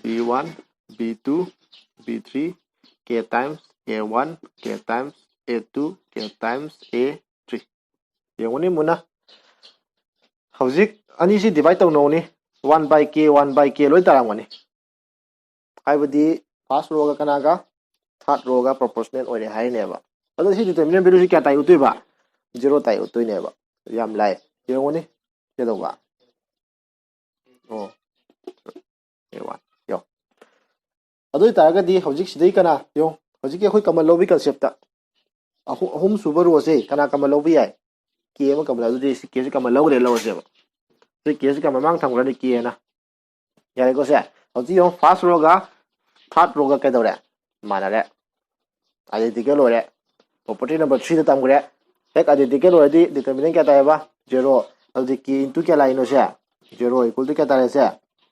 b one, b two, b three, k times a one, k times a two, k times a three꯫ ꯌꯦꯡꯉꯨꯅꯤ ꯃꯨꯟꯅ꯫ ꯍꯧꯖꯤꯛ ꯑꯅꯤꯁꯤ divide ꯇꯧꯅꯧꯅꯤ꯫ One by k, one by k ꯂꯣꯏ ꯇꯥꯔꯝꯒꯅꯤ꯫ ꯍꯥꯏꯕꯗꯤ first row ꯒ ꯀꯅꯥꯒ? Third row ꯒ proportional ꯑꯣꯏꯔꯦ ꯍꯥꯏꯔꯤꯅꯦꯕ꯫ ꯑꯗꯣ ꯁꯤ determinant value ꯁꯤ ꯀꯌꯥ ꯇꯥꯏ ꯎꯠꯇꯣꯏꯕ? Zero ꯇꯥꯏ ꯎꯠꯇꯣꯏꯅꯦꯕ꯫ ꯌꯥꯝ ꯂꯥꯏ꯫ ꯌꯦꯡꯉꯨꯅꯤ꯫ ꯀꯩꯗꯧꯕ? ꯑꯣ꯫ ꯑꯦ ꯋꯥꯟ꯫ ꯌꯦꯡꯉꯣ꯫ ꯑꯗꯨ ꯑꯣꯏꯇꯥꯔꯒꯗꯤ ꯍꯧꯖꯤꯛ ꯁꯤꯗꯩ ꯀꯅꯥ? ꯌꯦꯡꯉꯣ꯫ ꯍꯧꯖꯤꯛꯀꯤ ꯑꯩꯈꯣꯏ common ꯂꯧꯕꯒꯤ concept ꯇ꯫ ꯑꯍꯨꯝ, ꯑꯍꯨꯝꯁꯨꯕ row ꯁꯦ ꯀꯅꯥ common ꯂꯧꯕ ꯌꯥꯏ? K ꯑꯃ common ꯂꯧ-, ꯑꯗꯨꯗꯤ ꯁꯤ K ꯁꯤ common ꯂꯧꯈ꯭ꯔꯦ, ꯂꯧꯔꯁꯦꯕ꯫ ꯁꯤ K ꯁꯤ common ꯃꯃꯥꯡ ꯊꯝꯈ꯭ꯔꯅꯤ K ꯑꯅ꯫ ꯌꯥꯔꯦꯀꯣ ꯁꯦ? ꯍꯧꯖꯤꯛ ꯌꯦꯡꯉꯣ, first row ꯒ third row ꯒ ꯀꯩꯗꯧꯔꯦ? ꯃꯥꯟꯅꯔꯦ꯫ Identical ꯑꯣꯏꯔꯦ꯫ Property number three ꯗ ꯇꯝꯈ꯭ꯔꯦ꯫ ꯍꯦꯛ identical ꯑꯣꯏꯔꯗꯤ determinant ꯀꯌꯥ ꯇꯥꯏꯌꯦꯕ? Zero꯫ ꯑꯗꯨꯗꯤ K into ꯀꯌꯥ ꯂꯥꯛꯏꯅꯣ ꯁꯦ? Zero equal to ꯀꯌꯥ ꯇꯥꯔꯦ ꯁꯦ?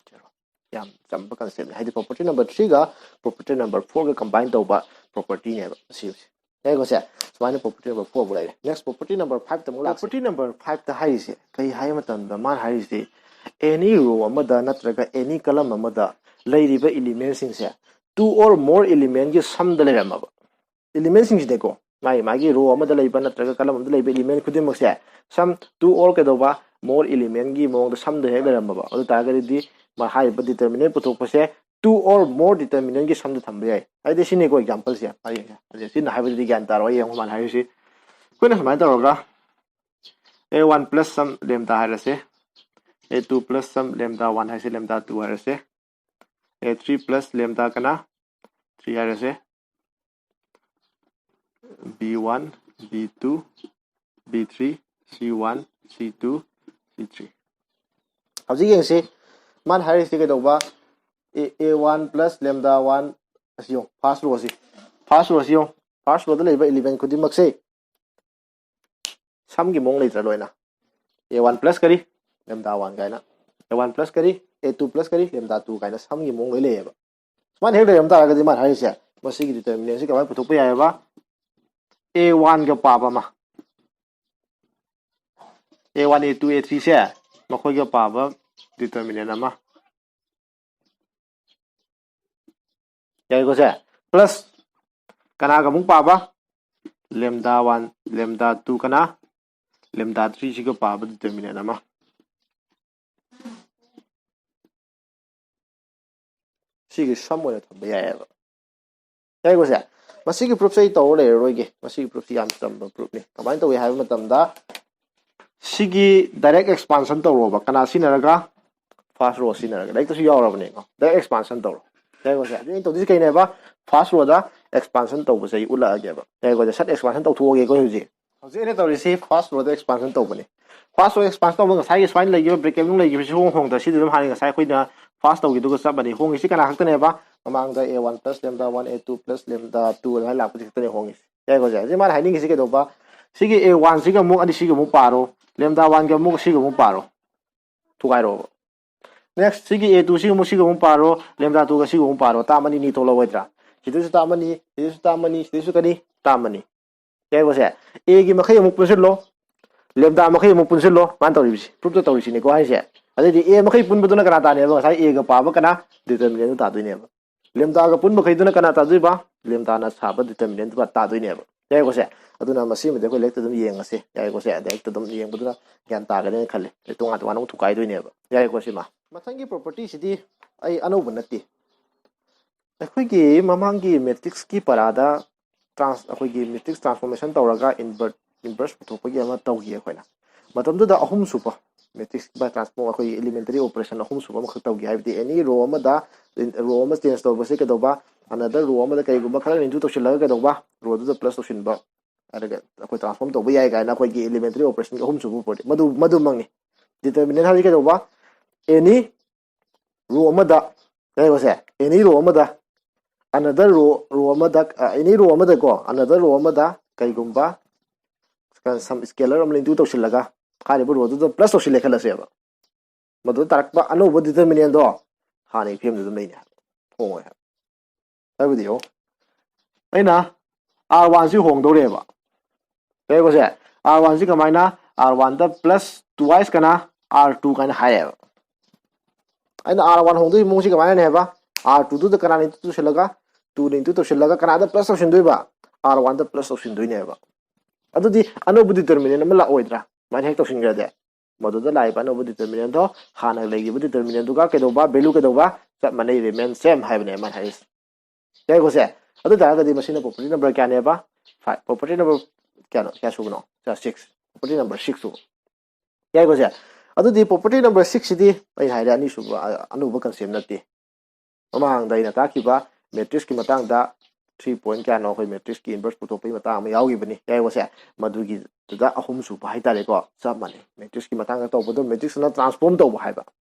Zero꯫ ꯌꯥꯝ ꯆꯝꯕ concept ꯅꯤ꯫ ꯍꯥꯏꯗꯤ property number three ꯒ property number four ꯒ combine ꯇꯧꯕ property ꯅꯦꯕ ꯁꯤꯁꯦ꯫ ꯌꯥꯏꯀꯣ ꯁꯦ? ꯁꯨꯃꯥꯏꯅ property number four ꯐꯥꯎ ꯂꯩꯔꯦ꯫ Next property number five ꯇ ꯑꯃꯨꯛ ꯂꯥꯛꯁꯦ꯫ Property number five ꯇ ꯍꯥꯏꯔꯤꯁꯦ ꯀꯩ ꯍꯥꯏ ꯃꯇꯝꯗ ꯃꯥꯅ ꯍꯥꯏꯔꯤꯁꯦ any row ꯑꯃꯗ ꯅꯠꯇ꯭ꯔꯒ any column ꯑꯃꯗ ꯂꯩꯔꯤꯕ element ꯁꯤꯡꯁꯦ two or more element ꯀꯤ sum ꯗ ꯂꯩꯔꯝꯃꯕ꯫ Element ꯁꯤꯡꯁꯤꯗꯤꯀꯣ ꯃꯥꯒꯤ, ꯃꯥꯒꯤ row ꯑꯃꯗ ꯂꯩꯕ ꯅꯠꯇ꯭ꯔꯒ column ꯑꯃꯗ ꯂꯩꯕ element ꯈꯨꯗꯤꯡꯃꯛꯁꯦ sum two or ꯀꯩꯗꯧꯕ more element ꯀꯤ ꯃꯑꯣꯡꯗ sum ꯗ ꯍꯦꯛ ꯂꯩꯔꯝꯃꯕ꯫ ꯑꯗꯨ ꯇꯥꯔꯒꯗꯤ ꯃꯥ ꯍꯥꯏꯔꯤꯕ determinant ꯄꯨꯊꯣꯛꯄꯁꯦ two or more determinant ꯀꯤ sum ꯗ ꯊꯝꯕ ꯌꯥꯏ꯫ ꯍꯥꯏꯗꯤ ꯁꯤꯅꯤꯀꯣ example ꯁꯦ꯫ ꯍꯌꯦꯡꯁꯦ꯫ ꯍꯧꯖꯤꯛ ꯁꯤꯅ ꯍꯥꯏꯕꯗꯨꯗꯤ ꯒ꯭ꯌꯥꯟ ꯇꯥꯔꯣꯏ꯫ ꯌꯦꯡꯉꯣ ꯃꯥꯅ ꯍꯥꯏꯔꯤꯁꯤ꯫ ꯑꯩꯈꯣꯏꯅ ꯁꯨꯃꯥꯏꯅ ꯇꯧꯔꯒ a one plus some lambda ꯍꯥꯏꯔꯁꯦ, a two plus some lambda one ꯍꯥꯏꯁꯦ, lambda two ꯍꯥꯏꯔꯁꯦ, a three plus lambda ꯀꯅꯥ? Three ꯍꯥꯏꯔꯁꯦ, b one, b two, b three, c one, c two, c three꯫ ꯍꯧꯖꯤꯛ ꯌꯦꯡꯁꯤ, ꯃꯥꯅ ꯍꯥꯏꯔꯤꯁꯤ ꯀꯩꯗꯧꯕ? A, a one plus lambda one ꯑꯁꯤ ꯌꯦꯡꯉꯨ, first row ꯑꯁꯤ꯫ First row ꯑꯁꯤ ꯌꯦꯡꯉꯨ, first row ꯗ ꯂꯩꯕ element ꯈꯨꯗꯤꯡꯃꯛꯁꯦ sum ꯒꯤ ꯃꯑꯣꯡ ꯂꯩꯇ꯭ꯔꯥ ꯂꯣꯏꯅ? A one plus ꯀꯔꯤ? Lambda one ꯀꯥꯏꯅ꯫ A one plus ꯀꯔꯤ? A two plus ꯀꯔꯤ? Lambda two ꯀꯥꯏꯅ sum ꯒꯤ ꯃꯑꯣꯡ ꯂꯣꯏ ꯂꯩꯌꯦꯕ꯫ ꯁꯨꯃꯥꯏꯅ ꯍꯦꯛ ꯂꯩꯔꯝ ꯇꯥꯔꯒꯗꯤ ꯃꯥꯅ ꯍꯥꯏꯔꯤꯁꯦ ꯃꯁꯤꯒꯤ determinant ꯁꯤ ꯀꯃꯥꯏꯅ ꯄꯨꯊꯣꯛꯄ ꯌꯥꯏꯑꯕ? ꯑꯦ ꯋꯥꯟꯒ ꯄꯥꯕ ꯑꯃ, ꯑꯦ ꯋꯥꯟ, ꯑꯦ ꯇꯨ, ꯑꯦ ꯊ꯭ꯔꯤꯁꯦ ꯃꯈꯣꯏꯒ ꯄꯥꯕ determinant ꯑꯃ꯫ ꯌꯥꯏꯀꯣ ꯁꯦ? Plus ꯀꯅꯥꯒ ꯑꯃꯨꯛ ꯄꯥꯕ? Lambda one, lambda two ꯀꯅꯥ? Lambda three ꯁꯤꯒ ꯄꯥꯕ determinant ꯑꯃ꯫ ꯁꯤꯒꯤ sum ꯑꯣꯏꯅ ꯊꯝꯕ ꯌꯥꯏꯑꯕ꯫ ꯌꯥꯏꯀꯣ ꯁꯦ? ꯃꯁꯤꯒꯤ proofꯁꯦ ꯑꯩ ꯇꯧꯔ ꯂꯩꯔꯔꯣꯏꯒꯦ꯫ ꯃꯁꯤꯒꯤ proofꯁꯤ ꯌꯥꯝ ꯆꯝꯕ proofꯅꯤ꯫ ꯀꯃꯥꯏꯅ ꯇꯧꯏ ꯍꯥꯏꯕ ꯃꯇꯝꯗ, ꯁꯤꯒꯤ direct expansion ꯇꯧꯔꯣꯕ꯫ ꯀꯅꯥ ꯁꯤꯖꯤꯟꯅꯔꯒ? First row ꯁꯤꯖꯤꯟꯅꯔꯒ꯫ ꯂꯥꯏꯔꯤꯛꯇꯁꯨ ꯌꯥꯎꯔꯕꯅꯦꯀꯣ꯫ Direct expansion ꯇꯧꯔꯣ꯫ ꯌꯥꯏꯀꯣ ꯁꯦ? ꯑꯗꯨ ꯑꯩꯅ ꯇꯧꯗꯣꯏꯁꯤ ꯀꯩꯅꯦꯕ? First rowꯗ expansion ꯇꯧꯕꯁꯦ ꯑꯩ ꯎꯠꯂꯛꯑꯒꯦꯕ꯫ ꯌꯥꯏꯀꯣ ꯁꯦ? Set expansion ꯇꯧꯊꯣꯛꯑꯒꯦꯀꯣ ꯍꯧꯖꯤꯛ꯫ ꯍꯧꯖꯤꯛ ꯑꯩꯅ ꯇꯧꯔꯤꯁꯤ first rowꯗ expansion ꯇꯧꯕꯅꯤ꯫ First row expansion ꯇꯧꯕ ꯉꯁꯥꯏꯒꯤ ꯁꯨꯃꯥꯏꯅ ꯂꯩꯈꯤꯕ bracket ꯃꯅꯨꯡ ꯂꯩꯈꯤꯕꯁꯤ ꯁꯨꯡꯍꯣꯡ ꯍꯣꯡꯗ, ꯁꯤꯗꯤ ꯑꯗꯨꯝ ꯍꯥꯟꯅ ꯉꯁꯥꯏ ꯑꯩꯈꯣꯏꯅ pass ꯇꯧꯈꯤꯗꯨꯒ ꯆꯞ ꯃꯥꯟꯅꯩ꯫ ꯍꯣꯡꯉꯤꯁꯤ ꯀꯅꯥ ꯈꯛꯇꯅꯦꯕ? ꯃꯃꯥꯡꯗ A one plus lambda one, A two plus lambda two ꯑꯗꯨꯃꯥꯏꯅ ꯂꯥꯛꯄꯁꯤ ꯈꯛꯇꯅꯦ ꯍꯣꯡꯉꯤꯁꯤ꯫ ꯌꯥꯏꯀꯣ ꯁꯦ? ꯍꯧꯖꯤꯛ ꯃꯥꯅ ꯍꯥꯏꯅꯤꯡꯉꯤꯁꯤ ꯀꯩꯗꯧꯕ? ꯁꯤꯒꯤ A one ꯁꯤꯒ ꯑꯃꯨꯛ ꯑꯅꯤ ꯁꯤꯒ ꯑꯃꯨꯛ ꯄꯥꯔꯣ, lambda one ꯒ ꯑꯃꯨꯛ ꯁꯤꯒ ꯑꯃꯨꯛ ꯄꯥꯔꯣ, ꯊꯨꯒꯥꯏꯔꯣꯕ꯫ Next ꯁꯤꯒꯤ A two ꯁꯤꯒ ꯑꯃꯨꯛ ꯁꯤꯒ ꯑꯃꯨꯛ ꯄꯥꯔꯣ, lambda two ꯒ ꯁꯤꯒ ꯑꯃꯨꯛ ꯄꯥꯔꯣ, term ꯑꯅꯤ ꯑꯅꯤ ꯊꯣꯛꯂꯛꯑꯣꯏꯗ꯭ꯔꯥ? ꯁꯤꯗꯁꯨ term ꯑꯅꯤ, ꯁꯤꯗꯁꯨ term ꯑꯅꯤ, ꯁꯤꯗꯁꯨ ꯀꯔꯤ? Term ꯑꯅꯤ꯫ ꯌꯥꯏꯀꯣ ꯁꯦ? A ꯒꯤ ꯃꯈꯩ ꯑꯃꯨꯛ ꯄꯨꯟꯁꯤꯜꯂꯣ, lambda ꯃꯈꯩ ꯑꯃꯨꯛ ꯄꯨꯟꯁꯤꯜꯂꯣ, ꯃꯥꯅ ꯇꯧꯔꯤꯕꯁꯤ, proofꯇ ꯇꯧꯔꯤꯁꯤꯅꯦꯀꯣ ꯍꯥꯏꯁꯦ꯫ ꯑꯗꯩꯗꯤ A ꯃꯈꯩ ꯄꯨꯟꯕꯗꯨꯅ ꯀꯅꯥ ꯇꯥꯅꯦꯕ? ꯉꯁꯥꯏ A ꯒ ꯄꯥꯕ ꯀꯅꯥ? Determinantꯗꯨ ꯇꯥꯗꯣꯏꯅꯦꯕ꯫ Lambdaꯒ ꯄꯨꯟꯕ ꯃꯈꯩꯗꯨꯅ ꯀꯅꯥ ꯇꯥꯗꯣꯏꯕ? Lambdaꯅ ꯁꯥꯕ determinantꯗꯨ ꯇꯥꯗꯣꯏꯅꯦꯕ꯫ ꯌꯥꯏꯀꯣ ꯁꯦ? ꯑꯗꯨꯅ ꯃꯁꯤꯃꯗꯤ ꯑꯩꯈꯣꯏ ꯂꯥꯏꯔꯤꯛꯇ ꯑꯗꯨꯝ ꯌꯦꯡꯉꯁꯦ꯫ ꯌꯥꯏꯀꯣ ꯁꯦ? ꯂꯥꯏꯔꯤꯛꯇ ꯑꯗꯨꯝ ꯌꯦꯡꯕꯗꯨꯅ ꯒ꯭ꯌꯥꯟ ꯇꯥꯒꯅꯤꯅ ꯈꯜꯂꯤ꯫ ꯑꯗꯩ ꯇꯣꯉꯥꯟ ꯇꯣꯉꯥꯟꯅ ꯑꯃꯨꯛ ꯊꯨꯒꯥꯏꯗꯣꯏꯅꯦꯕ꯫ ꯌꯥꯏꯀꯣ ꯁꯤꯃ? ꯃꯊꯪꯒꯤ propertyꯁꯤꯗꯤ ꯑꯩ ꯑꯅꯧꯕ ꯅꯠꯇꯦ꯫ ꯑꯩꯈꯣꯏꯒꯤ ꯃꯃꯥꯡꯒꯤ matrixꯀꯤ ꯄꯔꯥꯗ trans-, ꯑꯩꯈꯣꯏꯒꯤ matrix transformation ꯇꯧꯔꯒ invert-, inverse ꯄꯨꯊꯣꯛꯄꯒꯤ ꯑꯃ ꯇꯧꯈꯤ ꯑꯩꯈꯣꯏꯅ꯫ ꯃꯇꯝꯗꯨꯗ ꯑꯍꯨꯝꯁꯨꯕ matrix by transform, ꯑꯩꯈꯣꯏꯒꯤ elementary operation ꯑꯍꯨꯝꯁꯨꯕ ꯑꯃꯈꯛ ꯇꯧꯈꯤ꯫ ꯍꯥꯏꯕꯗꯤ any row ꯑꯃꯗ, row ꯑꯃ change ꯇꯧꯕꯁꯦ ꯀꯩꯗꯧꯕ? Another row ꯑꯃꯗ ꯀꯔꯤꯒꯨꯝꯕ ꯈꯔ ꯔꯤꯟꯇꯨ ꯇꯧꯁꯤꯜꯂꯒ ꯀꯩꯗꯧꯕ? Rowꯗꯨꯗ plus ꯇꯧꯁꯤꯟꯕ꯫ ꯑꯗꯨꯒ ꯑꯩꯈꯣꯏ transform ꯇꯧꯕ ꯌꯥꯏ ꯀꯥꯏꯅ ꯑꯩꯈꯣꯏꯒꯤ elementary operationꯒꯤ ꯑꯍꯨꯝꯁꯨꯕ property꯫ ꯃꯗꯨ, ꯃꯗꯨꯃꯛꯅꯤ꯫ Determinant ꯍꯥꯏꯕꯁꯤ ꯀꯩꯗꯧꯕ? Any row ꯑꯃꯗ, ꯀꯩꯅꯣꯁꯦ, any row ꯑꯃꯗ, another row, row ꯑꯃꯗ, ꯑ, any row ꯑꯃꯗꯀꯣ, another row ꯑꯃꯗ ꯀꯩꯒꯨꯝꯕ some scalar ꯑꯃ ꯔꯤꯟꯇꯨ ꯇꯧꯁꯤꯜꯂꯒ ꯍꯥꯏꯔꯤꯕ rowꯗꯨꯗ plus ꯇꯧꯁꯤꯜꯂꯦ ꯈꯜꯂꯁꯦꯕ꯫ ꯃꯗꯨꯗ ꯇꯥꯔꯛꯄ ꯑꯅꯧꯕ determinantꯗꯣ ꯍꯥꯟꯅꯒꯤ field ꯑꯗꯨꯝ ꯂꯩꯅꯤ ꯍꯥꯏꯕ꯫ ꯍꯣꯡꯉꯣꯏ ꯍꯥꯏꯕ꯫ ꯍꯥꯏꯕꯗꯤ ꯌꯦꯡꯉꯣ, ꯑꯩꯅ R one ꯁꯤ ꯍꯣꯡꯗꯧꯔꯦꯕ꯫ ꯌꯥꯏꯀꯣ ꯁꯦ? R one ꯁꯤ ꯀꯃꯥꯏꯅ? R one ꯗ plus twice ꯀꯅꯥ? R two ꯀꯥꯏꯅ ꯍꯥꯏꯌꯦꯕ꯫ ꯑꯩꯅ R one ꯍꯣꯡꯗꯣꯏꯒꯤ ꯃꯑꯣꯡꯁꯤ ꯀꯃꯥꯏꯅꯅꯦ ꯍꯥꯏꯕ? R two ꯗꯨꯗ ꯀꯅꯥꯅ into ꯇꯧꯁꯤꯜꯂꯒ, two ꯅ into ꯇꯧꯁꯤꯜꯂꯒ ꯀꯅꯥꯗ plus ꯇꯧꯁꯤꯟꯗꯣꯏꯕ? R one ꯗ plus ꯇꯧꯁꯤꯟꯗꯣꯏꯅꯦꯕ꯫ ꯑꯗꯨꯗꯤ ꯑꯅꯧꯕ determinant ꯑꯃ ꯂꯥꯛꯑꯣꯏꯗ꯭ꯔꯥ? ꯁꯨꯃꯥꯏꯅ ꯍꯦꯛ ꯇꯧꯁꯤꯟꯈ꯭ꯔꯗꯤ, ꯃꯗꯨꯗ ꯂꯥꯛꯏꯕ ꯑꯅꯧꯕ determinant ꯗꯣ ꯍꯥꯟꯅ ꯂꯩꯈꯤꯕ determinant ꯗꯨꯒ ꯀꯩꯗꯧꯕ? Value ꯀꯩꯗꯧꯕ? ꯆꯞ ꯃꯥꯟꯅꯩ, remain same ꯍꯥꯏꯕꯅꯦ ꯃꯥꯅ ꯍꯥꯏꯔꯤꯁꯦ꯫ ꯌꯥꯏꯀꯣ ꯁꯦ? ꯑꯗꯨ ꯇꯥꯔꯒꯗꯤ ꯃꯁꯤꯅ property number ꯀꯌꯥꯅꯦꯕ? Five꯫ Property number ꯀꯌꯥꯅꯣ? ꯀꯌꯥ ꯁꯨꯕꯅꯣ? Six꯫ Property number six ꯁꯨꯕ꯫ ꯌꯥꯏꯀꯣ ꯁꯦ? ꯑꯗꯨꯗꯤ property number six ꯁꯤꯗꯤ ꯑꯩꯅ ꯍꯥꯏꯔꯦ ꯑꯅꯤꯁꯨꯕ, ꯑ, ꯑꯅꯧꯕ concept ꯅꯠꯇꯦ꯫ ꯃꯃꯥꯡꯗ ꯑꯩꯅ ꯇꯥꯛꯈꯤꯕ matrix ꯀꯤ ꯃꯇꯥꯡꯗ three point ꯀꯌꯥꯅꯣ ꯑꯩꯈꯣꯏ matrix ꯀꯤ inverse ꯄꯨꯊꯣꯛꯄꯒꯤ ꯃꯇꯥꯡ ꯑꯃ ꯌꯥꯎꯈꯤꯕꯅꯤ, ꯌꯥꯏꯀꯣ ꯁꯦ? ꯃꯗꯨꯒꯤꯗꯨꯗ ꯑꯍꯨꯝꯁꯨꯕ ꯍꯥꯏꯇꯥꯔꯦꯀꯣ, ꯆꯞ ꯃꯥꯟꯅꯩ꯫ Matrix ꯀꯤ ꯃꯇꯥꯡꯗ ꯇꯧꯕꯗꯣ matrix ꯅ transform ꯇꯧꯕ ꯍꯥꯏꯕ꯫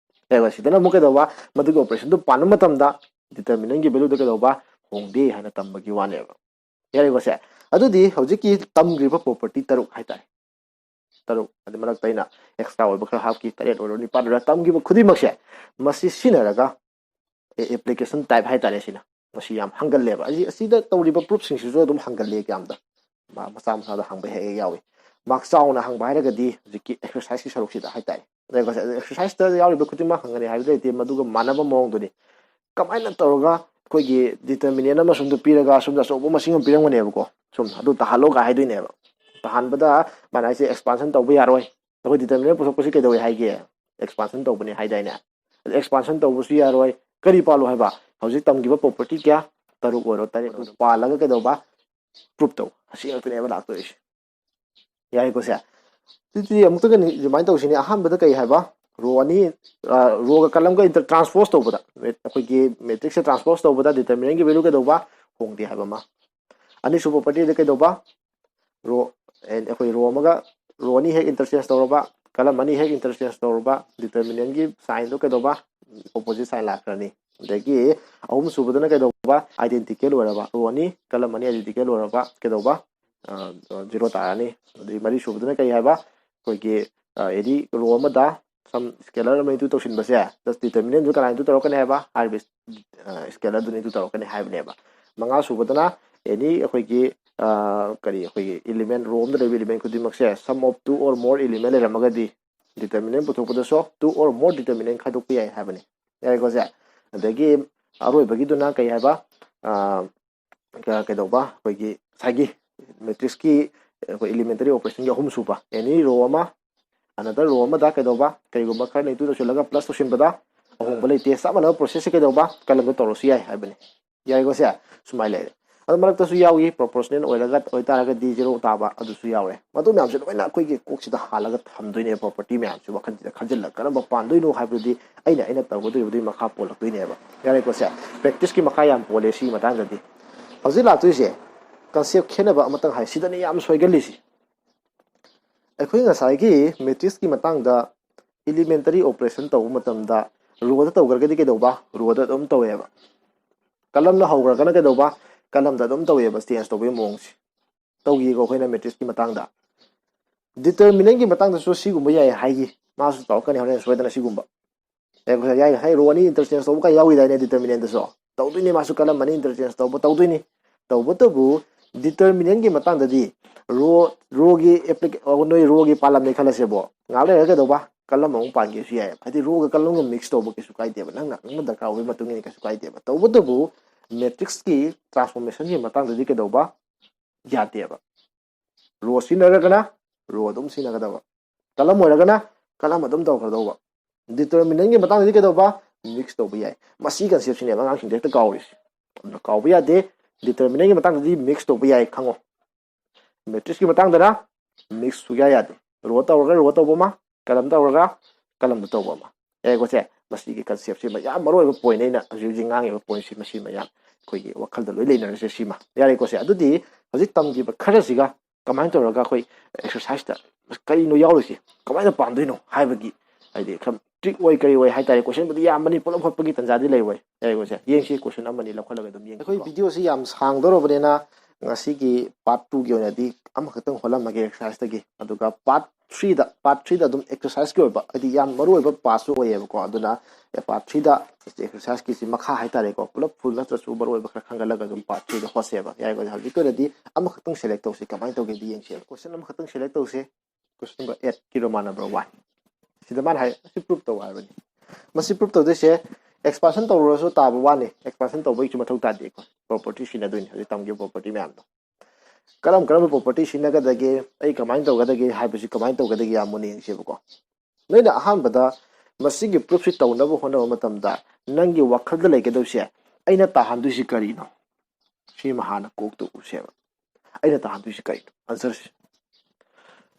ꯌꯥꯏꯀꯣ? ꯁꯤꯗꯅ ꯑꯃꯨꯛ ꯀꯩꯗꯧꯕ? ꯃꯗꯨꯒꯤ operation ꯗꯨ ꯄꯥꯟꯕ ꯃꯇꯝꯗ determinant ꯒꯤ value ꯗ ꯀꯩꯗꯧꯕ? ꯍꯣꯡꯗꯦ ꯍꯥꯏꯅ ꯇꯝꯕꯒꯤ ꯋꯥꯅꯦꯕ꯫ ꯌꯥꯔꯦꯀꯣ ꯁꯦ? ꯑꯗꯨꯗꯤ ꯍꯧꯖꯤꯛꯀꯤ ꯇꯝꯈ꯭ꯔꯤꯕ property ꯇꯔꯨꯛ ꯍꯥꯏꯇꯥꯔꯦ, ꯇꯔꯨꯛ, ꯑꯗꯩ ꯃꯔꯛꯇ ꯑꯩꯅ extra ꯑꯣꯏꯕ ꯈꯔ ꯍꯥꯞꯈꯤ, ꯇꯔꯦꯠ ꯑꯣꯏꯔꯣ, ꯅꯤꯄꯥꯟ ꯑꯣꯏꯔꯣ, ꯇꯝꯈꯤꯕ ꯈꯨꯗꯤꯡꯃꯛꯁꯦ, ꯃꯁꯤ ꯁꯤꯖꯤꯟꯅꯔꯒ, ꯑꯦ, application type ꯍꯥꯏꯇꯥꯔꯦ, ꯁꯤꯅ ꯃꯁꯤ ꯌꯥꯝ ꯍꯪꯒꯜꯂꯦꯕ꯫ ꯑꯁꯤ, ꯑꯁꯤꯗ ꯇꯧꯔꯤꯕ proof ꯁꯤꯡꯁꯤꯁꯨ ꯑꯗꯨꯝ ꯍꯪꯒꯜꯂꯦ ꯑꯦꯛꯖꯥꯝꯗ꯫ ꯃꯥ-, ꯃꯆꯥ ꯃꯆꯥꯗ ꯍꯪꯕ ꯍꯦꯛ ꯍꯦꯛ ꯌꯥꯎꯏ꯫ ꯃꯥꯔꯛ ꯆꯥꯎꯅ ꯍꯪꯕ ꯍꯥꯏꯔꯒꯗꯤ ꯍꯧꯖꯤꯛꯀꯤ exercise ꯀꯤ ꯁꯔꯨꯛꯁꯤꯗ ꯍꯥꯏꯇꯥꯔꯦ꯫ ꯑꯗꯨꯒ exercise ꯇ ꯌꯥꯎꯔꯤꯕ ꯈꯨꯗꯤꯡꯃꯛ ꯍꯪꯒꯅꯤ ꯍꯥꯏꯕꯗꯤ ꯂꯩꯇꯦ, ꯃꯗꯨꯒ ꯃꯥꯟꯅꯕ ꯃꯑꯣꯡꯗꯨꯅꯤ꯫ ꯀꯃꯥꯏꯅ ꯇꯧꯔꯒ ꯑꯩꯈꯣꯏꯒꯤ determinant ꯑꯃ ꯁꯣꯝꯗ ꯄꯤꯔꯒ ꯁꯣꯝꯗ ꯑꯆꯧꯕ ꯃꯁꯤꯡ ꯑꯃ ꯄꯤꯔꯝꯒꯅꯦꯕꯀꯣ, ꯁꯨꯝ ꯑꯗꯨ ꯇꯥꯍꯜꯂꯣ ꯀꯥꯏ ꯍꯥꯏꯗꯣꯏꯅꯦꯕ꯫ ꯇꯥꯍꯟꯕꯗ ꯃꯥꯅ ꯍꯥꯏꯁꯦ expansion ꯇꯧꯕ ꯌꯥꯔꯣꯏ, ꯑꯩꯈꯣꯏ determinant ꯄꯨꯊꯣꯛꯄꯁꯤ ꯀꯩꯗꯧꯋꯦ ꯍꯥꯏꯒꯦ? Expansion ꯇꯧꯕꯅꯦ ꯍꯥꯏꯗꯥꯏꯅꯦ? ꯑꯗ expansion ꯇꯧꯕꯁꯨ ꯌꯥꯔꯣꯏ꯫ ꯀꯔꯤ ꯄꯥꯜꯂꯣ ꯍꯥꯏꯕ? ꯍꯧꯖꯤꯛ ꯇꯝꯈꯤꯕ property ꯀꯌꯥ? ꯇꯔꯨꯛ ꯑꯣꯏꯔꯣ, ꯇꯔꯦꯠ ꯑꯣꯏꯔꯣ, ꯄꯥꯜꯂꯒ ꯀꯩꯗꯧꯕ? Proof ꯇꯧ꯫ ꯑꯁꯤ ꯉꯥꯛꯇꯅꯦꯕ ꯂꯥꯛꯇꯣꯏꯁꯦ꯫ ꯌꯥꯏꯀꯣ ꯁꯦ? ꯑꯗꯨꯗꯤ ꯑꯃꯨꯛꯇꯒ ꯔꯤꯃꯥꯏꯟ ꯇꯧꯁꯤꯅꯦ꯫ ꯑꯍꯥꯟꯕꯗ ꯀꯩ ꯍꯥꯏꯕ? Row ꯑꯅꯤ, ꯑ, row ꯒ column ꯒ inter-, transpose ꯇꯧꯕꯗ, ꯃꯦ-, ꯑꯩꯈꯣꯏꯒꯤ matrix ꯁꯦ transpose ꯇꯧꯕꯗ determinant ꯒꯤ value ꯀꯩꯗꯧꯕ? ꯍꯣꯡꯗꯦ ꯍꯥꯏꯕ ꯑꯃ꯫ ꯑꯅꯤꯁꯨꯕ property ꯗ ꯀꯩꯗꯧꯕ? Row, ꯑꯦ, ꯑꯩꯈꯣꯏ row ꯑꯃꯒ, row ꯑꯅꯤ ꯍꯦꯛ interchange ꯇꯧꯔꯕ, column ꯑꯅꯤ ꯍꯦꯛ interchange ꯇꯧꯔꯕ, determinant ꯒꯤ sign ꯗꯣ ꯀꯩꯗꯧꯕ? Opposite sign ꯂꯥꯛꯈ꯭ꯔꯅꯤ꯫ ꯑꯗꯒꯤ ꯑꯍꯨꯝ ꯁꯨꯕꯗꯅ ꯀꯩꯗꯧꯕ? Identical ꯑꯣꯏꯔꯕ, row ꯑꯅꯤ, column ꯑꯅꯤ identical ꯑꯣꯏꯔꯕ, ꯀꯩꯗꯧꯕ? ꯑ, zero ꯇꯥꯔꯅꯤ꯫ ꯑꯗꯩ ꯃꯔꯤ ꯁꯨꯕꯗꯅ ꯀꯩ ꯍꯥꯏꯕ? ꯑꯩꯈꯣꯏꯒꯤ, ꯑ, any row ꯑꯃꯗ some scalar ꯑꯃ into ꯇꯧꯁꯤꯟꯕꯁꯦ, just determinant ꯗꯨ ꯀꯅꯥ into ꯇꯧꯔꯛꯀꯅꯤ ꯍꯥꯏꯕ? ꯍꯥꯏꯔꯤꯕ, ꯑ, scalar ꯗꯨꯅ into ꯇꯧꯔꯛꯀꯅꯤ ꯍꯥꯏꯕꯅꯦꯕ꯫ ꯃꯉꯥ ꯁꯨꯕꯗꯅ ꯑꯦꯅꯤ ꯑꯩꯈꯣꯏꯒꯤ ꯀꯔꯤ ꯑꯩꯈꯣꯏꯒꯤ ꯏꯂꯤꯃꯦꯟ ꯔꯣ ꯑꯃꯗ ꯂꯩꯕ ꯏꯂꯤꯃꯦꯟ ꯈꯨꯗꯤꯡꯃꯛꯁꯦ sum of two or more element ꯂꯩꯔꯝꯃꯒꯗꯤ determinant ꯄꯨꯊꯣꯛꯄꯗꯁꯨ two or more determinant ꯈꯥꯏꯗꯣꯛꯄ ꯌꯥꯏ ꯍꯥꯏꯕꯅꯤ꯫ ꯌꯥꯏꯀꯣ ꯁꯦ? ꯑꯗꯒꯤ ꯑꯔꯣꯏꯕꯒꯤꯗꯨꯅ ꯀꯩ ꯍꯥꯏꯕ? ꯀꯩꯗꯧꯕ? ꯑꯩꯈꯣꯏꯒꯤ ꯉꯁꯥꯏꯒꯤ ꯃꯦꯇ꯭ꯔꯤꯛꯁꯀꯤ ꯑꯩꯈꯣꯏ ꯏꯂꯤꯃꯦꯟꯇꯔꯤ ꯑꯣꯄꯔꯦꯁꯟꯒꯤ ꯑꯍꯨꯝ ꯁꯨꯕ, ꯑꯦꯅꯤ ꯔꯣ ꯑꯃ ꯑꯅꯗꯔ ꯔꯣ ꯑꯃꯗ ꯀꯩꯗꯧꯕ? ꯀꯩꯒꯨꯝꯕ ꯈꯔ ꯅꯦꯒꯦꯇꯤꯚ ꯇꯧꯁꯤꯜꯂꯒ ꯄ꯭ꯂꯁ ꯇꯧꯁꯤꯟꯕꯗ ꯑꯍꯣꯡꯕ ꯂꯩꯇꯦ, ꯆꯞ ꯃꯥꯟꯅꯕ ꯄ꯭ꯔꯣꯁꯦꯁꯁꯦ ꯀꯩꯗꯧꯕ? ꯀꯂꯝꯗ ꯇꯧꯔꯁꯨ ꯌꯥꯏ ꯍꯥꯏꯕꯅꯤ꯫ ꯌꯥꯏꯀꯣ ꯁꯦ? ꯁꯨꯃꯥꯏꯅ ꯂꯩꯔꯦ꯫ ꯑꯗꯨ ꯃꯔꯛꯇꯁꯨ ꯌꯥꯎꯏ, ꯄ꯭ꯔꯣꯄꯣꯔꯁꯅꯦꯜ ꯑꯣꯏꯔꯒ ꯑꯣꯏꯇꯥꯔꯒꯗꯤ ꯖꯦꯔꯣ ꯇꯥꯕ ꯑꯗꯨꯁꯨ ꯌꯥꯎꯔꯦ꯫ ꯃꯗꯨ ꯃꯌꯥꯝꯁꯦ ꯂꯣꯏꯅ ꯑꯩꯈꯣꯏꯒꯤ ꯀꯣꯛꯁꯤꯗ ꯍꯥꯜꯂꯒ ꯊꯝꯗꯣꯏꯅꯦ, ꯄ꯭ꯔꯣꯄꯔꯇꯤ ꯃꯌꯥꯝꯁꯦ ꯋꯥꯈꯜꯁꯤꯗ ꯈꯟꯖꯤꯜꯂꯒ ꯀꯔꯝꯕ ꯄꯥꯟꯗꯣꯏꯅꯣ ꯍꯥꯏꯕꯗꯨꯗꯤ ꯑꯩꯅ ꯑꯩꯅ ꯇꯧꯒꯗꯧꯔꯤꯕꯗꯨꯒꯤ ꯃꯈꯥ ꯄꯣꯜꯂꯛꯇꯣꯏꯅꯦꯕ꯫ ꯌꯥꯔꯦꯀꯣ ꯁꯦ? ꯄ꯭ꯔꯦꯛꯇꯤꯁꯀꯤ ꯃꯈꯥ ꯌꯥꯝ ꯄꯣꯜꯂꯦ ꯁꯤꯒꯤ ꯃꯇꯥꯡꯗꯗꯤ꯫ ꯍꯧꯖꯤꯛ ꯂꯥꯛꯇꯣꯏꯁꯦ ꯀꯟꯁꯦꯞ ꯈꯦꯠꯅꯕ ꯑꯃꯇꯪ ꯍꯥꯏ, ꯁꯤꯗꯅꯤ ꯌꯥꯝ ꯁꯣꯏꯒꯜꯂꯤꯁꯤ꯫ ꯑꯩꯈꯣꯏ ꯉꯁꯥꯏꯒꯤ ꯃꯦꯇ꯭ꯔꯤꯛꯁꯀꯤ ꯃꯇꯥꯡꯗ ꯏꯂꯤꯃꯦꯟꯇꯔꯤ ꯑꯣꯄꯔꯦꯁꯟ ꯇꯧꯕ ꯃꯇꯝꯗ ꯔꯣꯗ ꯇꯧꯈ꯭ꯔꯒꯗꯤ ꯀꯩꯗꯧꯕ? ꯔꯣꯗ ꯑꯗꯨꯝ ꯇꯧꯋꯦꯕ꯫ ꯀꯂꯝꯅ ꯍꯧꯈ꯭ꯔꯒꯅ ꯀꯩꯗꯧꯕ? ꯀꯂꯝꯗ ꯑꯗꯨꯝ ꯇꯧꯋꯦꯕ, ꯆꯦꯟꯖ ꯇꯧꯕꯒꯤ ꯃꯑꯣꯡꯁꯦ꯫ ꯇꯧꯈꯤꯀꯣ ꯑꯩꯈꯣꯏꯅ ꯃꯦꯇ꯭ꯔꯤꯛꯁꯀꯤ ꯃꯇꯥꯡꯗ꯫ ꯗꯤꯇꯔꯃꯤꯅꯦꯟꯒꯤ ꯃꯇꯥꯡꯗꯁꯨ ꯁꯤꯒꯨꯝꯕ ꯌꯥꯏ ꯍꯥꯏꯈꯤ, ꯃꯥꯁꯨ ꯇꯧꯔꯛꯀꯅꯤ ꯍꯣꯔꯦꯟ ꯁꯣꯏꯗꯅ ꯁꯤꯒꯨꯝꯕ꯫ ꯌꯥꯏ, ꯉꯁꯥꯏ ꯔꯣ ꯑꯅꯤ ꯏꯟꯇꯔꯆꯦꯟꯖ ꯇꯧꯕ ꯀꯥꯏ ꯌꯥꯎꯈꯤꯗꯥꯏꯅꯦ ꯗꯤꯇꯔꯃꯤꯅꯦꯟꯗꯁꯨ? ꯇꯧꯗꯣꯏꯅꯤ, ꯃꯥꯁꯨ ꯀꯂꯝ ꯑꯅꯤ ꯏꯟꯇꯔꯆꯦꯟꯖ ꯇꯧꯕ ꯇꯧꯗꯣꯏꯅꯤ꯫ ꯇꯧꯕꯇꯕꯨ ꯗꯤꯇꯔꯃꯤꯅꯦꯟꯒꯤ ꯃꯇꯥꯡꯗꯗꯤ ꯔꯣ, ꯔꯣꯒꯤ ꯑꯦꯄ꯭ꯂꯤꯀꯦ-, ꯑ, ꯅꯣꯏ ꯔꯣꯒꯤ ꯄꯥꯜꯂꯝꯅꯦ ꯈꯜꯂꯁꯦꯕꯣ, ꯉꯥꯏꯍꯥꯛ ꯂꯩꯔꯒ ꯀꯩꯗꯧꯕ? ꯀꯂꯝ ꯑꯃꯨꯛ ꯄꯥꯟꯒꯦꯁꯨ ꯌꯥꯏꯑꯕ꯫ ꯍꯥꯏꯗꯤ ꯔꯣꯒ ꯀꯂꯝꯒ ꯃꯤꯛꯁ ꯇꯧꯕ ꯀꯩꯁꯨ ꯀꯥꯏꯗꯦꯕ, ꯅꯪꯅ ꯅꯪꯅ ꯗꯔꯀꯥꯔ ꯑꯣꯏꯕ ꯃꯇꯨꯡ ꯏꯟꯅ ꯀꯩꯁꯨ ꯀꯥꯏꯗꯦꯕ꯫ ꯇꯧꯕꯇꯕꯨ ꯃꯦꯇ꯭ꯔꯤꯛꯁꯀꯤ ꯇ꯭ꯔꯥꯟꯁꯐꯣꯔꯃꯦꯁꯟꯒꯤ ꯃꯇꯥꯡꯗꯗꯤ ꯀꯩꯗꯧꯕ? ꯌꯥꯗꯦꯕ꯫ ꯔꯣ ꯁꯤꯖꯤꯟꯅꯔꯒꯅ ꯔꯣ ꯑꯗꯨꯝ ꯁꯤꯖꯤꯟꯅꯒꯗꯕ, ꯀꯂꯝ ꯑꯣꯏꯔꯒꯅ ꯀꯂꯝ ꯑꯗꯨꯝ ꯇꯧꯒꯗꯧꯕ꯫ ꯗꯤꯇꯔꯃꯤꯅꯦꯟꯒꯤ ꯃꯇꯥꯡꯗꯗꯤ ꯀꯩꯗꯧꯕ? ꯃꯤꯛꯁ ꯇꯧꯕ ꯌꯥꯏ꯫ ꯃꯁꯤ ꯀꯟꯁꯦꯞꯁꯤꯅꯦꯕ ꯑꯉꯥꯡꯁꯤꯡꯗ ꯍꯦꯛꯇ ꯀꯥꯎꯔꯤꯁꯦ꯫ ꯑꯗꯨꯅ ꯀꯥꯎꯕ ꯌꯥꯗꯦ, ꯗꯤꯇꯔꯃꯤꯅꯦꯟꯒꯤ ꯃꯇꯥꯡꯗꯗꯤ ꯃꯤꯛꯁ ꯇꯧꯕ ꯌꯥꯏ ꯈꯪꯉꯣ꯫ ꯃꯦꯇ꯭ꯔꯤꯛꯁꯀꯤ ꯃꯇꯥꯡꯗꯅ ꯃꯤꯛꯁ ꯁꯨꯡꯌꯥ ꯌꯥꯗꯦ꯫ ꯔꯣ ꯇꯧꯔꯒ ꯔꯣ ꯇꯧꯕ ꯑꯃ, ꯀꯂꯝ ꯇꯧꯔꯒ ꯀꯂꯝꯗ ꯇꯧꯕ ꯑꯃ꯫ ꯌꯥꯏꯀꯣ ꯁꯦ? ꯃꯁꯤꯒꯤ ꯀꯟꯁꯦꯞꯁꯤ ꯃꯌꯥꯝ ꯃꯔꯨ ꯑꯣꯏꯕ ꯄꯣꯏꯟ ꯑꯩꯅ ꯍꯧꯖꯤꯛ ꯍꯧꯖꯤꯛ ꯉꯥꯡꯉꯤꯕ ꯄꯣꯏꯟꯁꯤ, ꯃꯁꯤ ꯃꯌꯥꯝ ꯑꯩꯈꯣꯏꯒꯤ ꯋꯥꯈꯜꯗ ꯂꯣꯏ ꯂꯩꯅꯔꯁꯦ ꯁꯤꯃ꯫ ꯌꯥꯔꯦꯀꯣ ꯁꯦ? ꯑꯗꯨꯗꯤ ꯍꯧꯖꯤꯛ ꯇꯝꯈꯤꯕ ꯈꯔꯁꯤꯒ ꯀꯃꯥꯏꯅ ꯇꯧꯔꯒ ꯑꯩꯈꯣꯏ ꯑꯦꯛꯁꯔꯁꯥꯏꯁꯇ ꯀꯔꯤꯅꯣ ꯌꯥꯎꯔꯤꯁꯦ, ꯀꯃꯥꯏꯅ ꯄꯥꯟꯗꯣꯏꯅꯣ ꯍꯥꯏꯕꯒꯤ, ꯍꯥꯏꯗꯤ ꯈꯔ ꯇ꯭ꯔꯤꯛ ꯑꯣꯏ ꯀꯔꯤ ꯑꯣꯏ ꯍꯥꯏꯇꯥꯔꯦ꯫ ꯀꯣꯏꯁꯟꯕꯨꯗꯤ ꯌꯥꯝꯕꯅꯤ, ꯄꯨꯂꯞ ꯍꯣꯠꯄꯒꯤ ꯇꯟꯖꯥꯗꯤ ꯂꯩꯔꯣꯏ꯫ ꯌꯥꯔꯦꯀꯣ ꯁꯦ? ꯌꯦꯡꯁꯤ, ꯀꯣꯏꯁꯟ ꯑꯃꯅꯤ ꯂꯧꯈꯠꯂꯒ ꯑꯗꯨꯝ ꯌꯦꯡꯁꯤ꯫ ꯑꯩꯈꯣꯏ ꯚꯤꯗꯤꯑꯣꯁꯤ ꯌꯥꯝ ꯁꯥꯡꯗꯧꯔꯕꯅꯤꯅ ꯉꯁꯤꯒꯤ ꯄꯥꯔꯠ ꯇꯨꯒꯤ ꯑꯣꯏꯅꯗꯤ ꯑꯃꯈꯛꯇꯪ ꯍꯣꯠꯂꯝꯃꯒꯦ ꯑꯦꯛꯁꯔꯁꯥꯏꯁꯇꯒꯤ꯫ ꯑꯗꯨꯒ ꯄꯥꯔꯠ ꯊ꯭ꯔꯤꯗ, ꯄꯥꯔꯠ ꯊ꯭ꯔꯤꯗ ꯑꯗꯨꯝ ꯑꯦꯛꯁꯔꯁꯥꯏꯁꯀꯤ ꯑꯣꯏꯕ, ꯍꯥꯏꯗꯤ ꯌꯥꯝ ꯃꯔꯨ ꯑꯣꯏꯕ ꯄꯥꯔꯠꯁꯨ ꯑꯣꯏꯌꯦꯕꯀꯣ꯫ ꯑꯗꯨꯅ ꯄꯥꯔꯠ ꯊ꯭ꯔꯤꯗ ꯑꯦꯛꯁꯔꯁꯥꯏꯁꯀꯤꯁꯤ ꯃꯈꯥ ꯍꯥꯏꯇꯥꯔꯦꯀꯣ, ꯄꯨꯂꯞ ꯐꯨꯜ ꯅꯠꯇ꯭ꯔꯁꯨ ꯃꯔꯨ ꯑꯣꯏꯕ ꯈꯔ ꯈꯟꯒꯠꯂꯒ ꯑꯗꯨꯝ ꯄꯥꯔꯠ ꯊ꯭ꯔꯤꯗ ꯍꯣꯠꯁꯦꯕ꯫ ꯌꯥꯏꯀꯣ, ꯍꯧꯖꯤꯛꯀꯤ ꯑꯣꯏꯅꯗꯤ ꯑꯃꯈꯛꯇꯪ ꯁꯦꯂꯦꯛ ꯇꯧꯁꯤ, ꯀꯃꯥꯏꯅ ꯇꯧꯒꯦꯗꯤ ꯌꯦꯡꯁꯦꯕ꯫ ꯀꯣꯏꯁꯟ ꯑꯃꯈꯛꯇꯪ ꯁꯦꯂꯦꯛ ꯇꯧꯁꯦ, ꯀꯣꯏꯁꯟ ꯅꯝꯕꯔ ꯑꯦꯠꯀꯤ ꯔꯣꯃꯥꯟ ꯅꯝꯕꯔ ꯋꯥꯟ꯫ ꯁꯤꯗ ꯃꯥꯅ ꯍꯥꯏ, ꯃꯁꯤ ꯄ꯭ꯔꯨꯞ ꯇꯧ ꯍꯥꯏꯕꯅꯤ꯫ ꯃꯁꯤ ꯄ꯭ꯔꯨꯞ ꯇꯧꯗꯣꯏꯁꯦ ꯑꯦꯛꯁꯄꯥꯟꯁꯟ ꯇꯧꯔꯨꯔꯁꯨ ꯇꯥꯕ ꯋꯥꯅꯤ, ꯑꯦꯛꯁꯄꯥꯟꯁꯟ ꯇꯧꯕꯒꯤꯁꯨ ꯃꯊꯧ ꯇꯥꯗꯦꯀꯣ꯫ ꯄ꯭ꯔꯣꯄꯔꯇꯤ ꯁꯤꯖꯤꯟꯅꯗꯣꯏꯅꯤ ꯍꯧꯖꯤꯛ ꯇꯝꯈꯤꯕ ꯄ꯭ꯔꯣꯄꯔꯇꯤ ꯃꯌꯥꯝꯗꯣ꯫ ꯀꯔꯝ ꯀꯔꯝꯕ ꯄ꯭ꯔꯣꯄꯔꯇꯤ ꯁꯤꯖꯤꯟꯅꯒꯗꯒꯦ, ꯑꯩ ꯀꯃꯥꯏꯅ ꯇꯧꯒꯗꯒꯦ ꯍꯥꯏꯕꯁꯤ ꯀꯃꯥꯏꯅ ꯇꯧꯒꯗꯒꯦ ꯌꯥꯝ ꯃꯨꯟꯅ ꯌꯦꯡꯁꯦꯕꯀꯣ꯫ ꯅꯣꯏꯅ ꯑꯍꯥꯟꯕꯗ ꯃꯁꯤꯒꯤ ꯄ꯭ꯔꯨꯞꯁꯤ ꯇꯧꯅꯕ ꯍꯣꯠꯅꯕ ꯃꯇꯝꯗ ꯅꯪꯒꯤ ꯋꯥꯈꯜꯗ ꯂꯩꯒꯗꯧꯁꯦ, "ꯑꯩꯅ ꯇꯥꯍꯟꯗꯣꯏꯁꯤ ꯀꯔꯤꯅꯣ?" ꯁꯤꯃ ꯍꯥꯟꯅ ꯀꯣꯛꯇ ꯎꯁꯦꯕ꯫ "ꯑꯩꯅ ꯇꯥꯍꯟꯗꯣꯏꯁꯤ ꯀꯔꯤꯅꯣ?" ꯑꯟꯁꯔꯁꯦ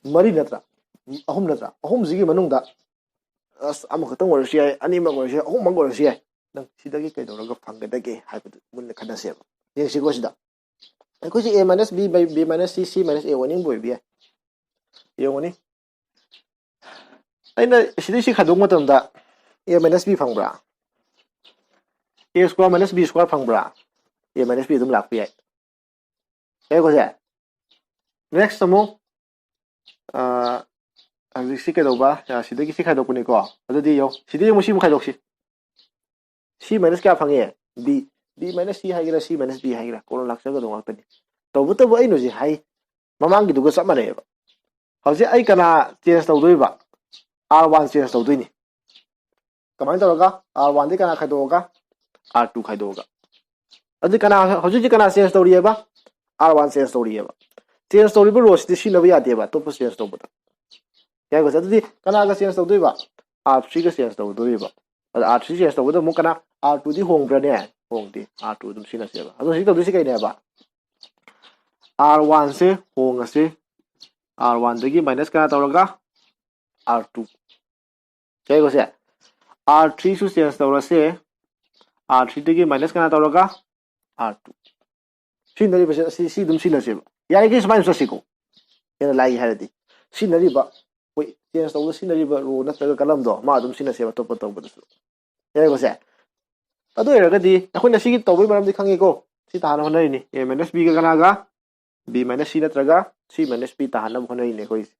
ꯃꯔꯤ ꯅꯠꯇ꯭ꯔꯥ? ꯑꯍꯨꯝ ꯅꯠꯇ꯭ꯔꯥ? ꯑꯍꯨꯝꯁꯤꯒꯤ ꯃꯅꯨꯡꯗ, ꯑꯁ, ꯑꯃꯈꯛꯇꯪ ꯑꯣꯏꯔꯁꯨ ꯌꯥꯏ, ꯑꯅꯤꯃꯛ ꯑꯣꯏꯔꯁꯨ ꯌꯥꯏ, ꯑꯍꯨꯝꯃꯛ ꯑꯣꯏꯔꯁꯨ ꯌꯥꯏ, ꯅꯪ ꯁꯤꯗꯒꯤ ꯀꯩꯗꯧꯔꯒ ꯐꯪꯒꯗꯒꯦ ꯍꯥꯏꯕꯗꯨ ꯃꯨꯟꯅ ꯈꯟꯅꯁꯦꯕ꯫ ꯌꯦꯡꯁꯤꯀꯣ ꯁꯤꯗ꯫ ꯑꯩꯈꯣꯏꯁꯦ A minus B by B minus C, C minus A ꯑꯣꯏꯅꯤꯡꯕ ꯑꯣꯏꯕ ꯌꯥꯏ꯫ ꯌꯦꯡꯉꯨꯅꯤ, ꯑꯩꯅ ꯁꯤꯗꯩ ꯁꯤ ꯈꯥꯏꯗꯣꯛꯄ ꯃꯇꯝꯗ A minus B ꯐꯪꯕ꯭ꯔꯥ? A square minus B square ꯐꯪꯕ꯭ꯔꯥ? A minus B ꯑꯗꯨꯝ ꯂꯥꯛꯄ ꯌꯥꯏ꯫ ꯌꯥꯏꯀꯣ ꯁꯦ? ꯅꯦꯛꯁ ꯑꯃꯨꯛ, ꯑꯥ, ꯍꯧꯖꯤꯛꯁꯤ ꯀꯩꯗꯧꯕ? ꯑꯥ, ꯁꯤꯗꯒꯤ ꯁꯤ ꯈꯥꯏꯗꯣꯛꯄꯅꯤꯀꯣ꯫ ꯑꯗꯨꯗꯤ ꯌꯦꯡꯉꯣ, ꯁꯤꯗꯒꯤ ꯑꯃꯨꯛ ꯁꯤ ꯑꯃꯨꯛ ꯈꯥꯏꯗꯣꯛꯁꯤ꯫ C minus ꯀꯌꯥ ꯐꯪꯉꯦ? B꯫ B minus C ꯍꯥꯏꯒꯦꯔꯥ, C minus B ꯍꯥꯏꯒꯦꯔꯥ, ꯀꯣꯟꯅ ꯂꯥꯛꯆꯒꯗꯧ ꯉꯥꯛꯇꯅꯤ꯫ ꯇꯧꯕꯇꯕꯨ ꯑꯩꯅ ꯍꯧꯖꯤꯛ ꯍꯥꯏ, ꯃꯃꯥꯡꯒꯤꯗꯨꯒ ꯆꯞ ꯃꯥꯟꯅꯩꯑꯕ꯫ ꯍꯧꯖꯤꯛ ꯑꯩ ꯀꯅꯥ ꯆꯦꯟꯖ ꯇꯧꯗꯣꯏꯕ? R one ꯆꯦꯟꯖ ꯇꯧꯗꯣꯏꯅꯤ꯫ ꯀꯃꯥꯏꯅ ꯇꯧꯔꯒ? R oneꯗꯤ ꯀꯅꯥ ꯈꯥꯏꯗꯣꯛꯑꯒ? R two ꯈꯥꯏꯗꯣꯛꯑꯒ꯫ ꯑꯗꯨ ꯀꯅꯥ, ꯍꯧꯖꯤꯛ ꯍꯧꯖꯤꯛ ꯀꯅꯥ ꯆꯦꯟꯖ ꯇꯧꯔꯤꯑꯕ? R one ꯆꯦꯟꯖ ꯇꯧꯔꯤꯑꯕ꯫ ꯆꯦꯟꯖ ꯇꯧꯔꯤꯕ ꯔꯣꯁꯤꯗꯤ ꯁꯤꯖꯤꯟꯅꯕ ꯌꯥꯗꯦꯕ, ꯑꯇꯣꯞꯄ ꯆꯦꯟꯖ ꯇꯧꯕꯗ꯫ ꯌꯥꯏꯀꯣ? ꯑꯗꯨꯗꯤ ꯀꯅꯥꯒ ꯆꯦꯟꯖ ꯇꯧꯗꯣꯏꯕ? R threeꯒ ꯆꯦꯟꯖ ꯇꯧꯗꯣꯏꯕ꯫ ꯑꯗ R three ꯆꯦꯟꯖ ꯇꯧꯕꯗ ꯑꯃꯨꯛ ꯀꯅꯥ? R twoꯗꯤ ꯍꯣꯡꯕ꯭ꯔꯅꯦ? ꯍꯣꯡꯗꯦ꯫ R two ꯑꯗꯨꯝ ꯁꯤꯖꯤꯟꯅꯁꯦꯕ꯫ ꯑꯗꯣ ꯍꯧꯖꯤꯛ ꯇꯧꯗꯣꯏꯁꯤ ꯀꯩꯅꯦꯕ? R oneꯁꯦ ꯍꯣꯡꯉꯁꯤ꯫ R oneꯗꯒꯤ ꯃꯥꯏꯅꯁ ꯀꯅꯥ ꯇꯧꯔꯒ? R two꯫ ꯌꯥꯏꯀꯣ ꯁꯦ? R threeꯁꯨ ꯆꯦꯟꯖ ꯇꯧꯔꯁꯦ꯫ R threeꯗꯒꯤ ꯃꯥꯏꯅꯁ ꯀꯅꯥ ꯇꯧꯔꯒ? R two꯫ ꯁꯤꯖꯤꯟꯅꯔꯤꯕꯁꯦ ꯑꯁꯤ, ꯁꯤ ꯑꯗꯨꯝ ꯁꯤꯖꯤꯟꯅꯁꯦꯕ꯫ ꯌꯥꯔꯤꯈꯩ ꯁꯨꯃꯥꯏꯅ ꯆꯠꯁꯤꯀꯣ꯫ ꯍꯦꯟꯅ ꯂꯥꯏꯒꯦ ꯍꯥꯏꯔꯗꯤ꯫ ꯁꯤꯖꯤꯟꯅꯔꯤꯕ, ꯑꯩꯈꯣꯏ ꯆꯦꯟꯖ ꯇꯧꯕꯗ ꯁꯤꯖꯤꯟꯅꯔꯤꯕ ꯔꯣ ꯅꯠꯇ꯭ꯔꯒ ꯀꯂꯝꯗꯣ, ꯃꯥ ꯑꯗꯨꯝ ꯁꯤꯖꯤꯟꯅꯁꯦꯕ ꯑꯇꯣꯞꯄ ꯇꯧꯕꯗꯁꯨ꯫ ꯌꯥꯏꯀꯣ ꯁꯦ? ꯑꯗꯨ ꯑꯣꯏꯔꯒꯗꯤ ꯑꯩꯈꯣꯏꯅ ꯁꯤꯒꯤ ꯇꯧꯕꯒꯤ ꯃꯔꯝꯗꯤ ꯈꯪꯉꯤꯀꯣ꯫ ꯁꯤ ꯇꯥꯍꯟꯅꯕ ꯍꯣꯠꯅꯔꯤꯅꯤ꯫ A minus B ꯒ ꯀꯅꯥꯒ? B minus C ꯅꯠꯇ꯭ꯔꯒ C minus B ꯇꯥꯍꯟꯅꯕ ꯍꯣꯠꯅꯔꯤꯅꯦ ꯑꯩꯈꯣꯏꯁꯦ꯫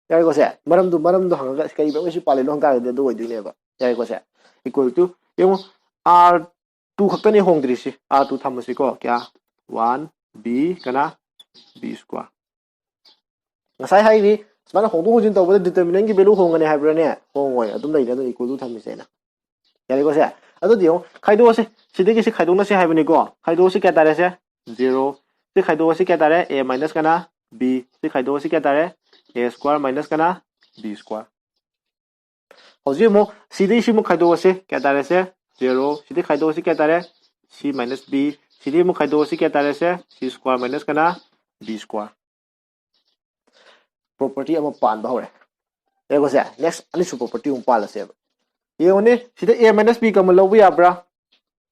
ꯌꯥꯔꯦꯀꯣ ꯁꯦ? ꯃꯔꯝꯗꯨ, ꯃꯔꯝꯗꯣ ꯍꯪꯉꯒ ꯀꯩ ꯃꯔꯝꯒꯤ ꯁꯤ ꯄꯥꯜꯂꯤꯅꯣ ꯍꯪ ꯇꯥꯔꯒꯗꯤ ꯑꯗꯨ ꯑꯣꯏꯗꯣꯏꯅꯦꯕ꯫ ꯌꯥꯔꯦꯀꯣ ꯁꯦ? Equal to, ꯌꯦꯡꯉꯨ, R two ꯈꯛꯇꯅꯦ ꯍꯣꯡꯗ꯭ꯔꯤꯁꯤ꯫ R two ꯊꯝꯃꯁꯤꯀꯣ꯫ ꯀꯌꯥ? One B ꯀꯅꯥ? B square꯫ ꯉꯁꯥꯏ ꯍꯥꯏꯔꯤ, ꯁꯨꯃꯥꯏꯅ ꯍꯣꯡꯗꯣꯛ ꯍꯣꯡꯖꯤꯟ ꯇꯧꯕꯗ determinant ꯒꯤ value ꯍꯣꯡꯒꯅꯤ ꯍꯥꯏꯕ꯭ꯔꯥꯅꯦ? ꯍꯣꯡꯉꯣꯏ, ꯑꯗꯨꯝ ꯂꯩꯅꯤ꯫ ꯑꯗꯨꯅ equal to ꯊꯝꯃꯤꯁꯦ ꯑꯩꯅ꯫ ꯌꯥꯔꯦꯀꯣ ꯁꯦ? ꯑꯗꯨꯗꯤ ꯌꯦꯡꯉꯨ, ꯈꯥꯏꯗꯣꯛꯑꯁꯤ꯫ ꯁꯤꯗꯒꯤ ꯁꯤ ꯈꯥꯏꯗꯣꯛꯅꯁꯤ ꯍꯥꯏꯕꯅꯤꯀꯣ꯫ ꯈꯥꯏꯗꯣꯛꯑꯁꯤ ꯀꯌꯥ ꯇꯥꯔꯦ ꯁꯦ? Zero꯫ ꯁꯤ ꯈꯥꯏꯗꯣꯛꯑꯁꯤ ꯀꯌꯥ ꯇꯥꯔꯦ? A minus ꯀꯅꯥ? B꯫ ꯁꯤ ꯈꯥꯏꯗꯣꯛꯑꯁꯤ ꯀꯌꯥ ꯇꯥꯔꯦ? A square minus ꯀꯅꯥ? B square꯫ ꯍꯧꯖꯤꯛ ꯑꯃꯨꯛ ꯁꯤꯗꯩ ꯁꯤꯃꯨꯛ ꯈꯥꯏꯗꯣꯛꯑꯁꯤ ꯀꯌꯥ ꯇꯥꯔꯦ ꯁꯦ? Zero꯫ ꯁꯤꯗꯩ ꯈꯥꯏꯗꯣꯛꯑꯁꯤ ꯀꯌꯥ ꯇꯥꯔꯦ? C minus B꯫ ꯁꯤꯗꯩ ꯑꯃꯨꯛ ꯈꯥꯏꯗꯣꯛꯑꯁꯤ ꯀꯌꯥ ꯇꯥꯔꯦ ꯁꯦ? C square minus ꯀꯅꯥ? B square꯫ Property ꯑꯃ ꯄꯥꯟꯕ ꯍꯧꯔꯦ꯫ ꯌꯦꯡꯉꯣꯁꯦ, next ꯑꯅꯤꯁꯨꯕ property ꯑꯃꯨꯛ ꯄꯥꯜꯂꯁꯦꯕ꯫ ꯌꯦꯡꯉꯨꯅꯦ, ꯁꯤꯗ A minus B common ꯂꯧꯕ ꯌꯥꯕ꯭ꯔꯥ?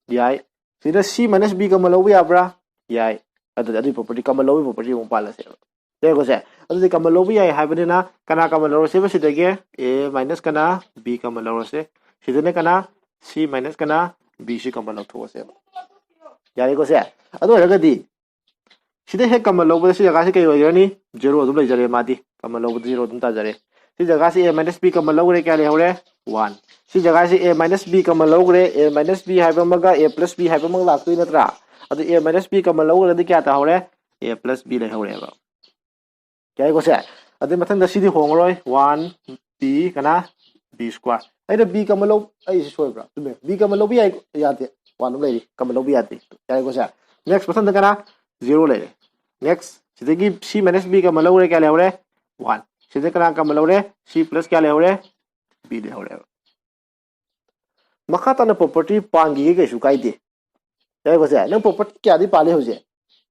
ꯌꯥꯏ꯫ ꯁꯤꯗ C minus B common ꯂꯧꯕ ꯌꯥꯕ꯭ꯔꯥ? ꯌꯥꯏ꯫ ꯑꯗꯨꯗꯤ ꯑꯗꯨꯒꯤ property, common ꯂꯧꯕꯒꯤ property ꯑꯃꯨꯛ ꯄꯥꯜꯂꯁꯦꯕ꯫ ꯌꯦꯡꯉꯣꯁꯦ, ꯑꯗꯨꯗꯤ common ꯂꯧꯕ ꯌꯥꯏ ꯍꯥꯏꯕꯅꯤꯅ ꯀꯅꯥ common ꯂꯧꯔꯁꯦꯕ ꯁꯤꯗꯒꯤ? A minus ꯀꯅꯥ? B common ꯂꯧꯔꯁꯦ꯫ ꯁꯤꯗꯅ ꯀꯅꯥ? C minus ꯀꯅꯥ? B ꯁꯤ common ꯂꯧꯊꯣꯛꯑꯁꯦꯕ꯫ ꯌꯥꯔꯦꯀꯣ ꯁꯦ? ꯑꯗꯨ ꯑꯣꯏꯔꯒꯗꯤ ꯁꯤꯗ ꯍꯦꯛ common ꯂꯧꯕꯗ ꯁꯤ ꯖꯒꯥꯁꯤ ꯀꯩ ꯑꯣꯏꯒꯅꯤ? Zero ꯑꯗꯨꯝ ꯂꯩꯖꯔꯦ ꯃꯥꯗꯤ꯫ Common ꯂꯧꯕꯗ zero ꯑꯗꯨꯝ ꯇꯥꯖꯔꯦ꯫ ꯁꯤ ꯖꯒꯥꯁꯤ A minus B common ꯂꯧꯈ꯭ꯔꯦ, ꯀꯌꯥ ꯂꯩꯍꯧꯔꯦ? One꯫ ꯁꯤ ꯖꯒꯥꯁꯤ A minus B common ꯂꯧꯈ꯭ꯔꯦ, A minus B ꯍꯥꯏꯕ ꯑꯃꯒ A plus B ꯍꯥꯏꯕ ꯑꯃꯒ ꯂꯥꯛꯇꯣꯏ ꯅꯠꯇ꯭ꯔꯥ? ꯑꯗꯨ A minus B common ꯂꯧꯈ꯭ꯔꯗꯤ ꯀꯌꯥ ꯇꯥꯍꯧꯔꯦ? A plus B ꯂꯩꯍꯧꯔꯦꯕ꯫ ꯌꯥꯏꯀꯣ ꯁꯦ? ꯑꯗꯨꯏ ꯃꯊꯪꯗ ꯁꯤꯗꯤ ꯍꯣꯡꯉꯔꯣꯏ, one B ꯀꯅꯥ? B square꯫ ꯑꯩꯅ B common ꯂꯧ, ꯑꯩꯁꯤ ꯁꯣꯏꯕ꯭ꯔꯥ? ꯆꯨꯝꯃꯦ, B common ꯂꯧꯕ ꯌꯥꯏ, ꯌꯥꯗꯦ꯫ One ꯑꯃ ꯂꯩꯔꯤ, common ꯂꯧꯕ ꯌꯥꯗꯦ꯫ ꯌꯥꯏꯀꯣ ꯁꯦ? Next ꯃꯊꯪꯗ ꯀꯅꯥ? Zero ꯂꯩꯔꯦ꯫ Next ꯁꯤꯗꯒꯤ C minus B common ꯂꯧꯈ꯭ꯔꯦ, ꯀꯌꯥ ꯂꯩꯍꯧꯔꯦ? One꯫ ꯁꯤꯗ ꯀꯅꯥ common ꯂꯧꯔꯦ? C plus ꯀꯌꯥ ꯂꯩꯍꯧꯔꯦ? B ꯂꯩꯍꯧꯔꯦꯕ꯫ ꯃꯈꯥ ꯇꯥꯅ property ꯄꯥꯟꯈꯤꯒꯦ, ꯀꯩꯁꯨ ꯀꯥꯏꯗꯦ꯫ ꯌꯥꯏꯀꯣ ꯁꯦ? ꯅꯪ property ꯀꯌꯥꯗꯤ ꯄꯥꯜꯂꯤ ꯍꯧꯖꯤꯛ?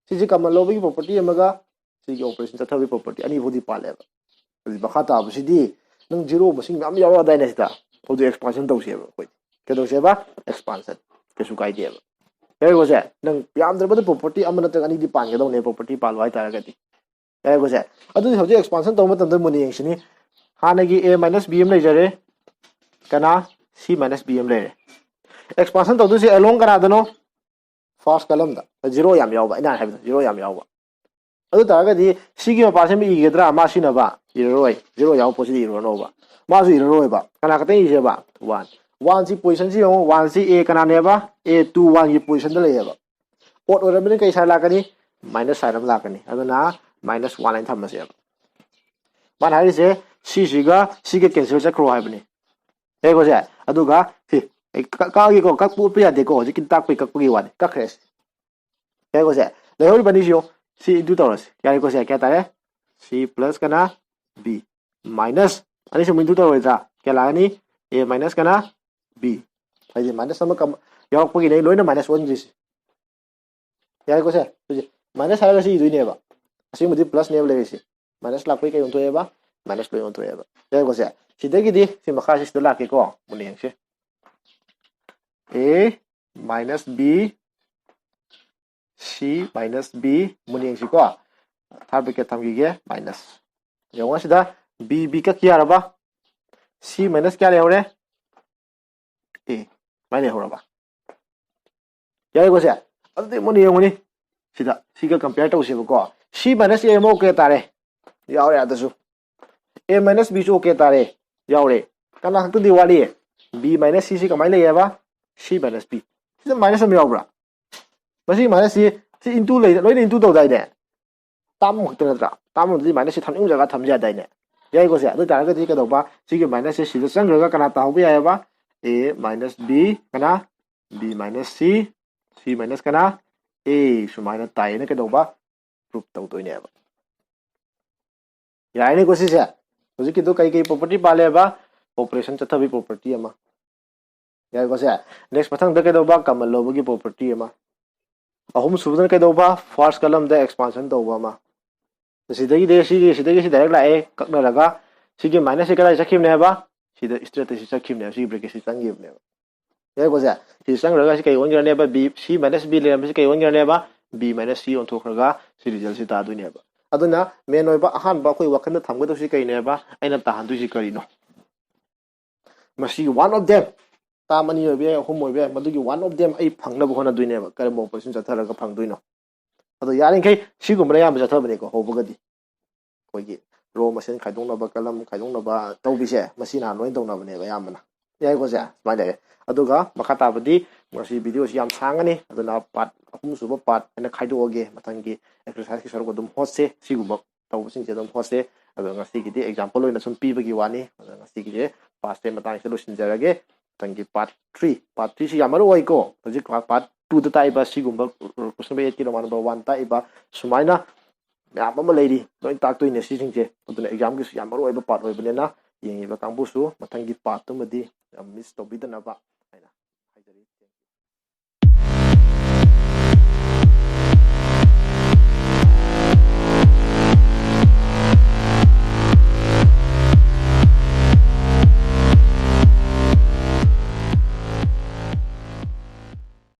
ꯁꯤꯁꯦ common ꯂꯧꯕꯒꯤ property ꯑꯃꯒ ꯁꯤꯒꯤ operation ꯆꯠꯊꯕꯒꯤ property ꯑꯅꯤ ꯐꯥꯎꯗꯤ ꯄꯥꯜꯂꯦꯕ꯫ ꯑꯗꯨꯗꯤ ꯃꯈꯥ ꯇꯥꯕꯁꯤꯗꯤ ꯅꯪ zero ꯃꯁꯤꯡ ꯃꯌꯥꯝ ꯌꯥꯎꯔꯛꯑꯗꯥꯏꯅꯦ ꯁꯤꯗ? ꯍꯧꯖꯤꯛ expansion ꯇꯧꯁꯦꯕ ꯑꯩꯈꯣꯏ꯫ ꯀꯩꯗꯧꯁꯦꯕ? Expansion꯫ ꯀꯩꯁꯨ ꯀꯥꯏꯗꯦꯕ꯫ ꯌꯥꯏꯀꯣ ꯁꯦ? ꯅꯪ ꯌꯥꯝꯗ꯭ꯔꯕꯗ property ꯑꯃ ꯅꯠꯇ꯭ꯔꯒ ꯑꯅꯤꯗꯤ ꯄꯥꯟꯒꯗꯧꯅꯦ, property ꯄꯥꯜꯂꯣ ꯍꯥꯏꯇꯥꯔꯒꯗꯤ꯫ ꯌꯥꯏꯀꯣ ꯁꯦ? ꯑꯗꯨꯗꯤ ꯍꯧꯖꯤꯛ expansion ꯇꯧꯕ ꯃꯇꯝꯗ ꯃꯨꯟꯅ ꯌꯦꯡꯁꯤꯅꯤ꯫ ꯍꯥꯟꯅꯒꯤ A minus B ꯑꯃ ꯂꯩꯖꯔꯦ, ꯀꯅꯥ? C minus B ꯑꯃ ꯂꯩꯔꯦ꯫ Expansion ꯇꯧꯗꯣꯏꯁꯦ along ꯀꯅꯥꯗꯅꯣ? First column ꯗ ꯖꯤꯔꯣ ꯌꯥꯝ ꯌꯥꯎꯕ, ꯑꯩꯅ ꯍꯥꯏꯕꯗ ꯖꯤꯔꯣ ꯌꯥꯝ ꯌꯥꯎꯕ꯫ ꯑꯗꯨ ꯇꯥꯔꯒꯗꯤ ꯁꯤꯒꯤ ꯃꯄꯥꯁꯤꯃ ꯏꯒꯗ꯭ꯔꯥ? ꯃꯥ ꯁꯤꯅꯕ ꯏꯔꯔꯣꯏ, ꯖꯤꯔꯣ ꯌꯥꯎꯕ ꯄꯣꯠꯁꯤꯗꯤ ꯏꯔꯨꯔꯅꯣꯕ꯫ ꯃꯥꯁꯨ ꯏꯔꯔꯣꯏꯕ꯫ ꯀꯅꯥ ꯈꯛꯇꯪ ꯏꯁꯦꯕ? ꯋꯥꯟ꯫ ꯋꯥꯟꯁꯤ position ꯁꯤ ꯌꯦꯡꯉꯣ, ꯋꯥꯟꯁꯤ A ꯀꯅꯥꯅꯦꯕ? A two, ꯋꯥꯟꯒꯤ position ꯗ ꯂꯩꯌꯦꯕ꯫ Odd ꯑꯣꯏꯔꯕꯅꯤꯅ ꯀꯩ sign ꯂꯥꯛꯀꯅꯤ? Minus sign ꯑꯃ ꯂꯥꯛꯀꯅꯤ꯫ ꯑꯗꯨꯅ ꯃꯥꯏꯅꯁ ꯋꯥꯟ ꯍꯥꯏꯅ ꯊꯝꯃꯁꯦꯕ꯫ ꯃꯥꯅ ꯍꯥꯏꯔꯤꯁꯦ ꯁꯤꯁꯤꯒ ꯁꯤꯒ cancel ꯆꯠꯈ꯭ꯔꯣ ꯍꯥꯏꯕꯅꯤ꯫ ꯌꯥꯏꯀꯣ ꯁꯦ? ꯑꯗꯨꯒ ꯁꯤ, ꯑꯩ ꯀꯛ-, ꯀꯛꯑꯒꯦꯀꯣ, ꯀꯛꯄ ꯎꯠꯄ ꯌꯥꯗꯦꯀꯣ, ꯍꯧꯖꯤꯛꯀꯤ ꯇꯥꯛꯄꯒꯤ ꯀꯛꯄꯒꯤ ꯋꯥꯅꯤ꯫ ꯀꯛꯈ꯭ꯔꯦ ꯁꯤ꯫ ꯌꯥꯏꯀꯣ ꯁꯦ? ꯂꯩꯍꯧꯔꯤꯕ ꯑꯅꯤꯁꯤ ꯌꯦꯡꯉꯣ꯫ ꯁꯤ into ꯇꯧꯔꯁꯤ꯫ ꯌꯥꯔꯦꯀꯣ ꯁꯦ? ꯀꯌꯥ ꯇꯥꯔꯦ? C plus ꯀꯅꯥ? B minus ꯑꯅꯤꯁꯤ ꯑꯃꯨꯛ into ꯇꯧꯔꯣꯏꯗ꯭ꯔꯥ? ꯀꯌꯥ ꯂꯥꯛꯀꯅꯤ? A minus ꯀꯅꯥ? B꯫ ꯍꯥꯏꯗꯤ ꯃꯥꯏꯅꯁ ꯑꯃ ꯀꯝ-, ꯌꯥꯎꯔꯛꯄꯒꯤꯅꯦ ꯑꯩ ꯂꯣꯏꯅ ꯃꯥꯏꯅꯁ ꯑꯣꯟꯗ꯭ꯔꯤꯁꯦ꯫ ꯌꯥꯔꯦꯀꯣ ꯁꯦ? ꯍꯧꯖꯤꯛ ꯃꯥꯏꯅꯁ ꯍꯥꯏꯔꯒ ꯁꯤ ꯏꯗꯣꯏꯅꯦꯕ꯫ ꯑꯁꯦꯡꯕꯗꯤ ꯄ꯭ꯂꯁꯅꯦꯕ ꯂꯩꯔꯤꯁꯦ꯫ ꯃꯥꯏꯅꯁ ꯂꯥꯛꯄꯩ ꯀꯩ ꯑꯣꯟꯊꯣꯛꯑꯦꯕ? ꯃꯥꯏꯅꯁ ꯂꯣꯏ ꯑꯣꯟꯊꯣꯛꯑꯦꯕ꯫ ꯌꯥꯔꯦꯀꯣ ꯁꯦ? ꯁꯤꯗꯒꯤꯗꯤ ꯁꯤ ꯃꯈꯥꯁꯤ ꯁꯤꯗ ꯂꯥꯛꯀꯦꯀꯣ꯫ ꯃꯨꯟꯅ ꯌꯦꯡꯁꯦ꯫ A minus B, C minus B, ꯃꯨꯟꯅ ꯌꯦꯡꯁꯤꯀꯣ꯫ Third bracket ꯊꯝꯈꯤꯒꯦ, ꯃꯥꯏꯅꯁ꯫ ꯌꯦꯡꯉꯣ ꯁꯤꯗ B, B ꯀꯛꯈꯤ ꯌꯥꯔꯕ? C minus ꯀꯌꯥ ꯂꯩꯍꯧꯔꯦ? A꯫ ꯁꯨꯃꯥꯏꯅ ꯂꯩꯍꯧꯔꯕ? ꯌꯥꯔꯦꯀꯣ ꯁꯦ? ꯑꯗꯨꯗꯤ ꯃꯨꯟꯅ ꯌꯦꯡꯉꯨꯅꯤ꯫ ꯁꯤꯗ, ꯁꯤꯒ compare ꯇꯧꯁꯦꯕꯀꯣ꯫ C minus A ꯑꯃ okay ꯇꯥꯔꯦ꯫ ꯌꯥꯎꯔꯦ ꯑꯗꯨꯁꯨ꯫ A minus B ꯁꯨ okay ꯇꯥꯔꯦ꯫ ꯌꯥꯎꯔꯦ꯫ ꯀꯅꯥ ꯈꯛꯇꯗꯤ ꯋꯥꯠꯂꯤ? B minus C ꯁꯤ ꯀꯃꯥꯏꯅ ꯂꯩꯌꯦꯕ? C minus B꯫ ꯁꯤꯗ ꯃꯥꯏꯅꯁ ꯑꯃ ꯌꯥꯎꯕ꯭ꯔꯥ? ꯃꯁꯤꯒꯤ ꯃꯥꯏꯅꯁꯁꯤ, ꯁꯤ into ꯂꯩ, ꯂꯣꯏꯅ into ꯇꯧꯗꯥꯏꯅꯦ? ꯇꯥꯝ ꯈꯛꯇ ꯅꯠꯇ꯭ꯔꯥ? ꯇꯥꯝ ꯑꯃꯗꯤ ꯃꯥꯏꯅꯁꯁꯤ ꯊꯝꯅꯤꯡꯕ ꯖꯒꯥ ꯊꯝ ꯌꯥꯗꯥꯏꯅꯦ? ꯌꯥꯏꯀꯣ ꯁꯦ? ꯑꯗꯨ ꯑꯣꯏ ꯇꯥꯔꯒꯗꯤ ꯀꯩꯗꯧꯕ? ꯁꯤꯒꯤ ꯃꯥꯏꯅꯁꯁꯦ ꯁꯤꯗ ꯆꯪꯈ꯭ꯔꯒ ꯀꯅꯥ ꯇꯥꯍꯧꯕ ꯌꯥꯏꯑꯕ? A minus B ꯀꯅꯥ? B minus C, C minus ꯀꯅꯥ? A꯫ ꯁꯨꯃꯥꯏꯅ ꯇꯥꯏꯌꯦꯅ ꯀꯩꯗꯧꯕ? Prove ꯇꯧꯗꯣꯏꯅꯦꯕ꯫ ꯌꯥꯔꯅꯤꯀꯣ ꯁꯤꯁꯦ? ꯍꯧꯖꯤꯛꯀꯤꯗꯣ ꯀꯩ ꯀꯩ property ꯄꯥꯜꯂꯦꯕ? Population ꯆꯠꯊꯕꯒꯤ property ꯑꯃ꯫ ꯌꯥꯔꯦꯀꯣ ꯁꯦ? Next ꯃꯊꯪꯗ ꯀꯩꯗꯧꯕ? Common ꯂꯧꯕꯒꯤ property ꯑꯃ꯫ ꯑꯍꯨꯝ ꯁꯨꯕꯗꯅ ꯀꯩꯗꯧꯕ? First column ꯗ expansion ꯇꯧꯕ ꯑꯃ꯫ ꯁꯤꯗꯒꯤꯗꯤ ꯁꯤꯒꯤ, ꯁꯤꯗꯒꯤ ꯁꯤ direct ꯂꯥꯛꯑꯦ ꯀꯛꯅꯔꯒ, ꯁꯤꯒꯤ ꯃꯥꯏꯅꯁꯁꯤ ꯀꯗꯥꯏ ꯆꯠꯈꯤꯕꯅꯦ ꯍꯥꯏꯕ? ꯁꯤꯗ straight ꯁꯤ ꯆꯠꯈꯤꯕꯅꯦꯕ, ꯁꯤꯒꯤ bracket ꯁꯤ ꯆꯪꯈꯤꯕꯅꯦꯕ꯫ ꯌꯥꯔꯦꯀꯣ ꯁꯦ? ꯁꯤ ꯆꯪꯈ꯭ꯔꯒ ꯁꯤ ꯀꯩ ꯑꯣꯟꯈ꯭ꯔꯅꯦꯕ? B, C minus B ꯂꯩꯔꯝꯕꯁꯤ ꯀꯩ ꯑꯣꯟꯈ꯭ꯔꯅꯦꯕ? B minus C ꯑꯣꯟꯊꯣꯛꯈ꯭ꯔꯒ ꯁꯤ result ꯁꯤ ꯇꯥꯗꯣꯏꯅꯦꯕ꯫ ꯑꯗꯨꯅ main ꯑꯣꯏꯕ ꯑꯍꯥꯟꯕ ꯑꯩꯈꯣꯏ ꯋꯥꯈꯜꯗ ꯊꯝꯒꯗꯧꯁꯤ ꯀꯩꯅꯦꯕ? ꯑꯩꯅ ꯇꯥꯍꯟꯗꯣꯏꯁꯤ ꯀꯔꯤꯅꯣ? ꯃꯁꯤꯒꯤ one of them, ꯇꯥꯝ ꯑꯅꯤ ꯑꯣꯏꯕ ꯌꯥꯏ, ꯑꯍꯨꯝ ꯑꯣꯏꯕ ꯌꯥꯏ, ꯃꯗꯨꯒꯤ one of them ꯑꯩ ꯐꯪꯅꯕ ꯍꯣꯠꯅꯗꯣꯏꯅꯦꯕ꯫ ꯀꯔꯝꯕ ꯑꯣꯄꯔꯦꯁꯟ ꯆꯠꯊꯔꯒ ꯐꯪꯗꯣꯏꯅꯣ? ꯑꯗꯣ ꯌꯥꯔꯤꯈꯩ ꯁꯤꯒꯨꯝꯕꯅ ꯑꯌꯥꯝꯕ ꯆꯠꯊꯕꯅꯤꯀꯣ꯫ ꯍꯧꯕꯒꯗꯤ ꯑꯩꯈꯣꯏꯒꯤ ꯔꯣ ꯃꯁꯤꯡ ꯈꯥꯏꯗꯣꯛꯅꯕ, ꯀꯂꯝ ꯈꯥꯏꯗꯣꯛꯅꯕ ꯇꯧꯕꯤꯁꯦ, ꯃꯁꯤ ꯅꯍꯥꯟ ꯂꯣꯏꯅ ꯇꯧꯅꯕꯅꯦꯕ ꯑꯌꯥꯝꯕꯅ꯫ ꯌꯥꯏꯀꯣ ꯁꯦ? ꯁꯨꯃꯥꯏꯅ ꯂꯩꯔꯦ꯫ ꯑꯗꯨꯒ ꯃꯈꯥ ꯇꯥꯕꯗꯤ ꯉꯁꯤ ꯚꯤꯗꯤꯑꯣꯁꯤ ꯌꯥꯝ ꯁꯥꯡꯉꯅꯤ, ꯑꯗꯨꯅ ꯄꯥꯔꯠ ꯑꯍꯨꯝꯁꯨꯕ ꯄꯥꯔꯠ ꯍꯥꯏꯅ ꯈꯥꯏꯗꯣꯛꯑꯒꯦ꯫ ꯃꯊꯪꯒꯤ ꯑꯦꯛꯁꯔꯁꯥꯏꯁꯀꯤ ꯁꯔꯨꯛ ꯑꯗꯨꯝ ꯍꯣꯠꯁꯦ, ꯁꯤꯒꯨꯝꯕ ꯇꯧꯕꯁꯤꯡꯁꯦ ꯑꯗꯨꯝ ꯍꯣꯠꯁꯦ꯫ ꯑꯗꯣ ꯉꯁꯤꯒꯤꯗꯤ ꯑꯦꯛꯖꯥꯝꯄꯜ ꯑꯣꯏꯅ ꯁꯨꯝ ꯄꯤꯕꯒꯤ ꯋꯥꯅꯤ꯫ ꯑꯗꯣ ꯉꯁꯤꯒꯤꯁꯦ ꯄꯥꯔꯠꯁꯦ ꯃꯇꯥꯡꯁꯤꯗ ꯂꯣꯏꯁꯤꯟꯖꯔꯒꯦ꯫ ꯃꯊꯪꯒꯤ ꯄꯥꯔꯠ ꯊ꯭ꯔꯤ, ꯄꯥꯔꯠ ꯊ꯭ꯔꯤꯁꯤ ꯌꯥꯝ ꯃꯔꯨ ꯑꯣꯏꯀꯣ꯫ ꯍꯧꯖꯤꯛ ꯄꯥꯔꯠ ꯇꯨꯗ ꯇꯥꯛꯏꯕ ꯁꯤꯒꯨꯝꯕ ꯀꯣꯏꯁꯟ ꯄꯦꯄꯔ ꯑꯩꯠꯀꯤ ꯔꯣꯃꯥꯟ ꯅꯝꯕꯔ ꯋꯥꯟ ꯇꯥꯛꯏꯕ ꯁꯨꯃꯥꯏꯅ ꯃꯌꯥꯝ ꯑꯃ ꯂꯩꯔꯤ, ꯂꯣꯏ ꯇꯥꯛꯇꯣꯏꯅꯦ ꯁꯤꯁꯤꯡꯁꯦ꯫ ꯑꯗꯨꯅ ꯑꯦꯛꯖꯥꯝꯒꯤꯁꯨ ꯌꯥꯝ ꯃꯔꯨ ꯑꯣꯏꯕ ꯄꯥꯔꯠ ꯑꯣꯏꯕꯅꯤꯅ ꯌꯦꯡꯉꯤꯕ ꯀꯥꯡꯕꯨꯁꯨ ꯃꯊꯪꯒꯤ ꯄꯥꯔꯠꯇꯨꯃꯗꯤ ꯌꯥꯝ ꯃꯤꯁ ꯇꯧꯕꯤꯗꯅꯕ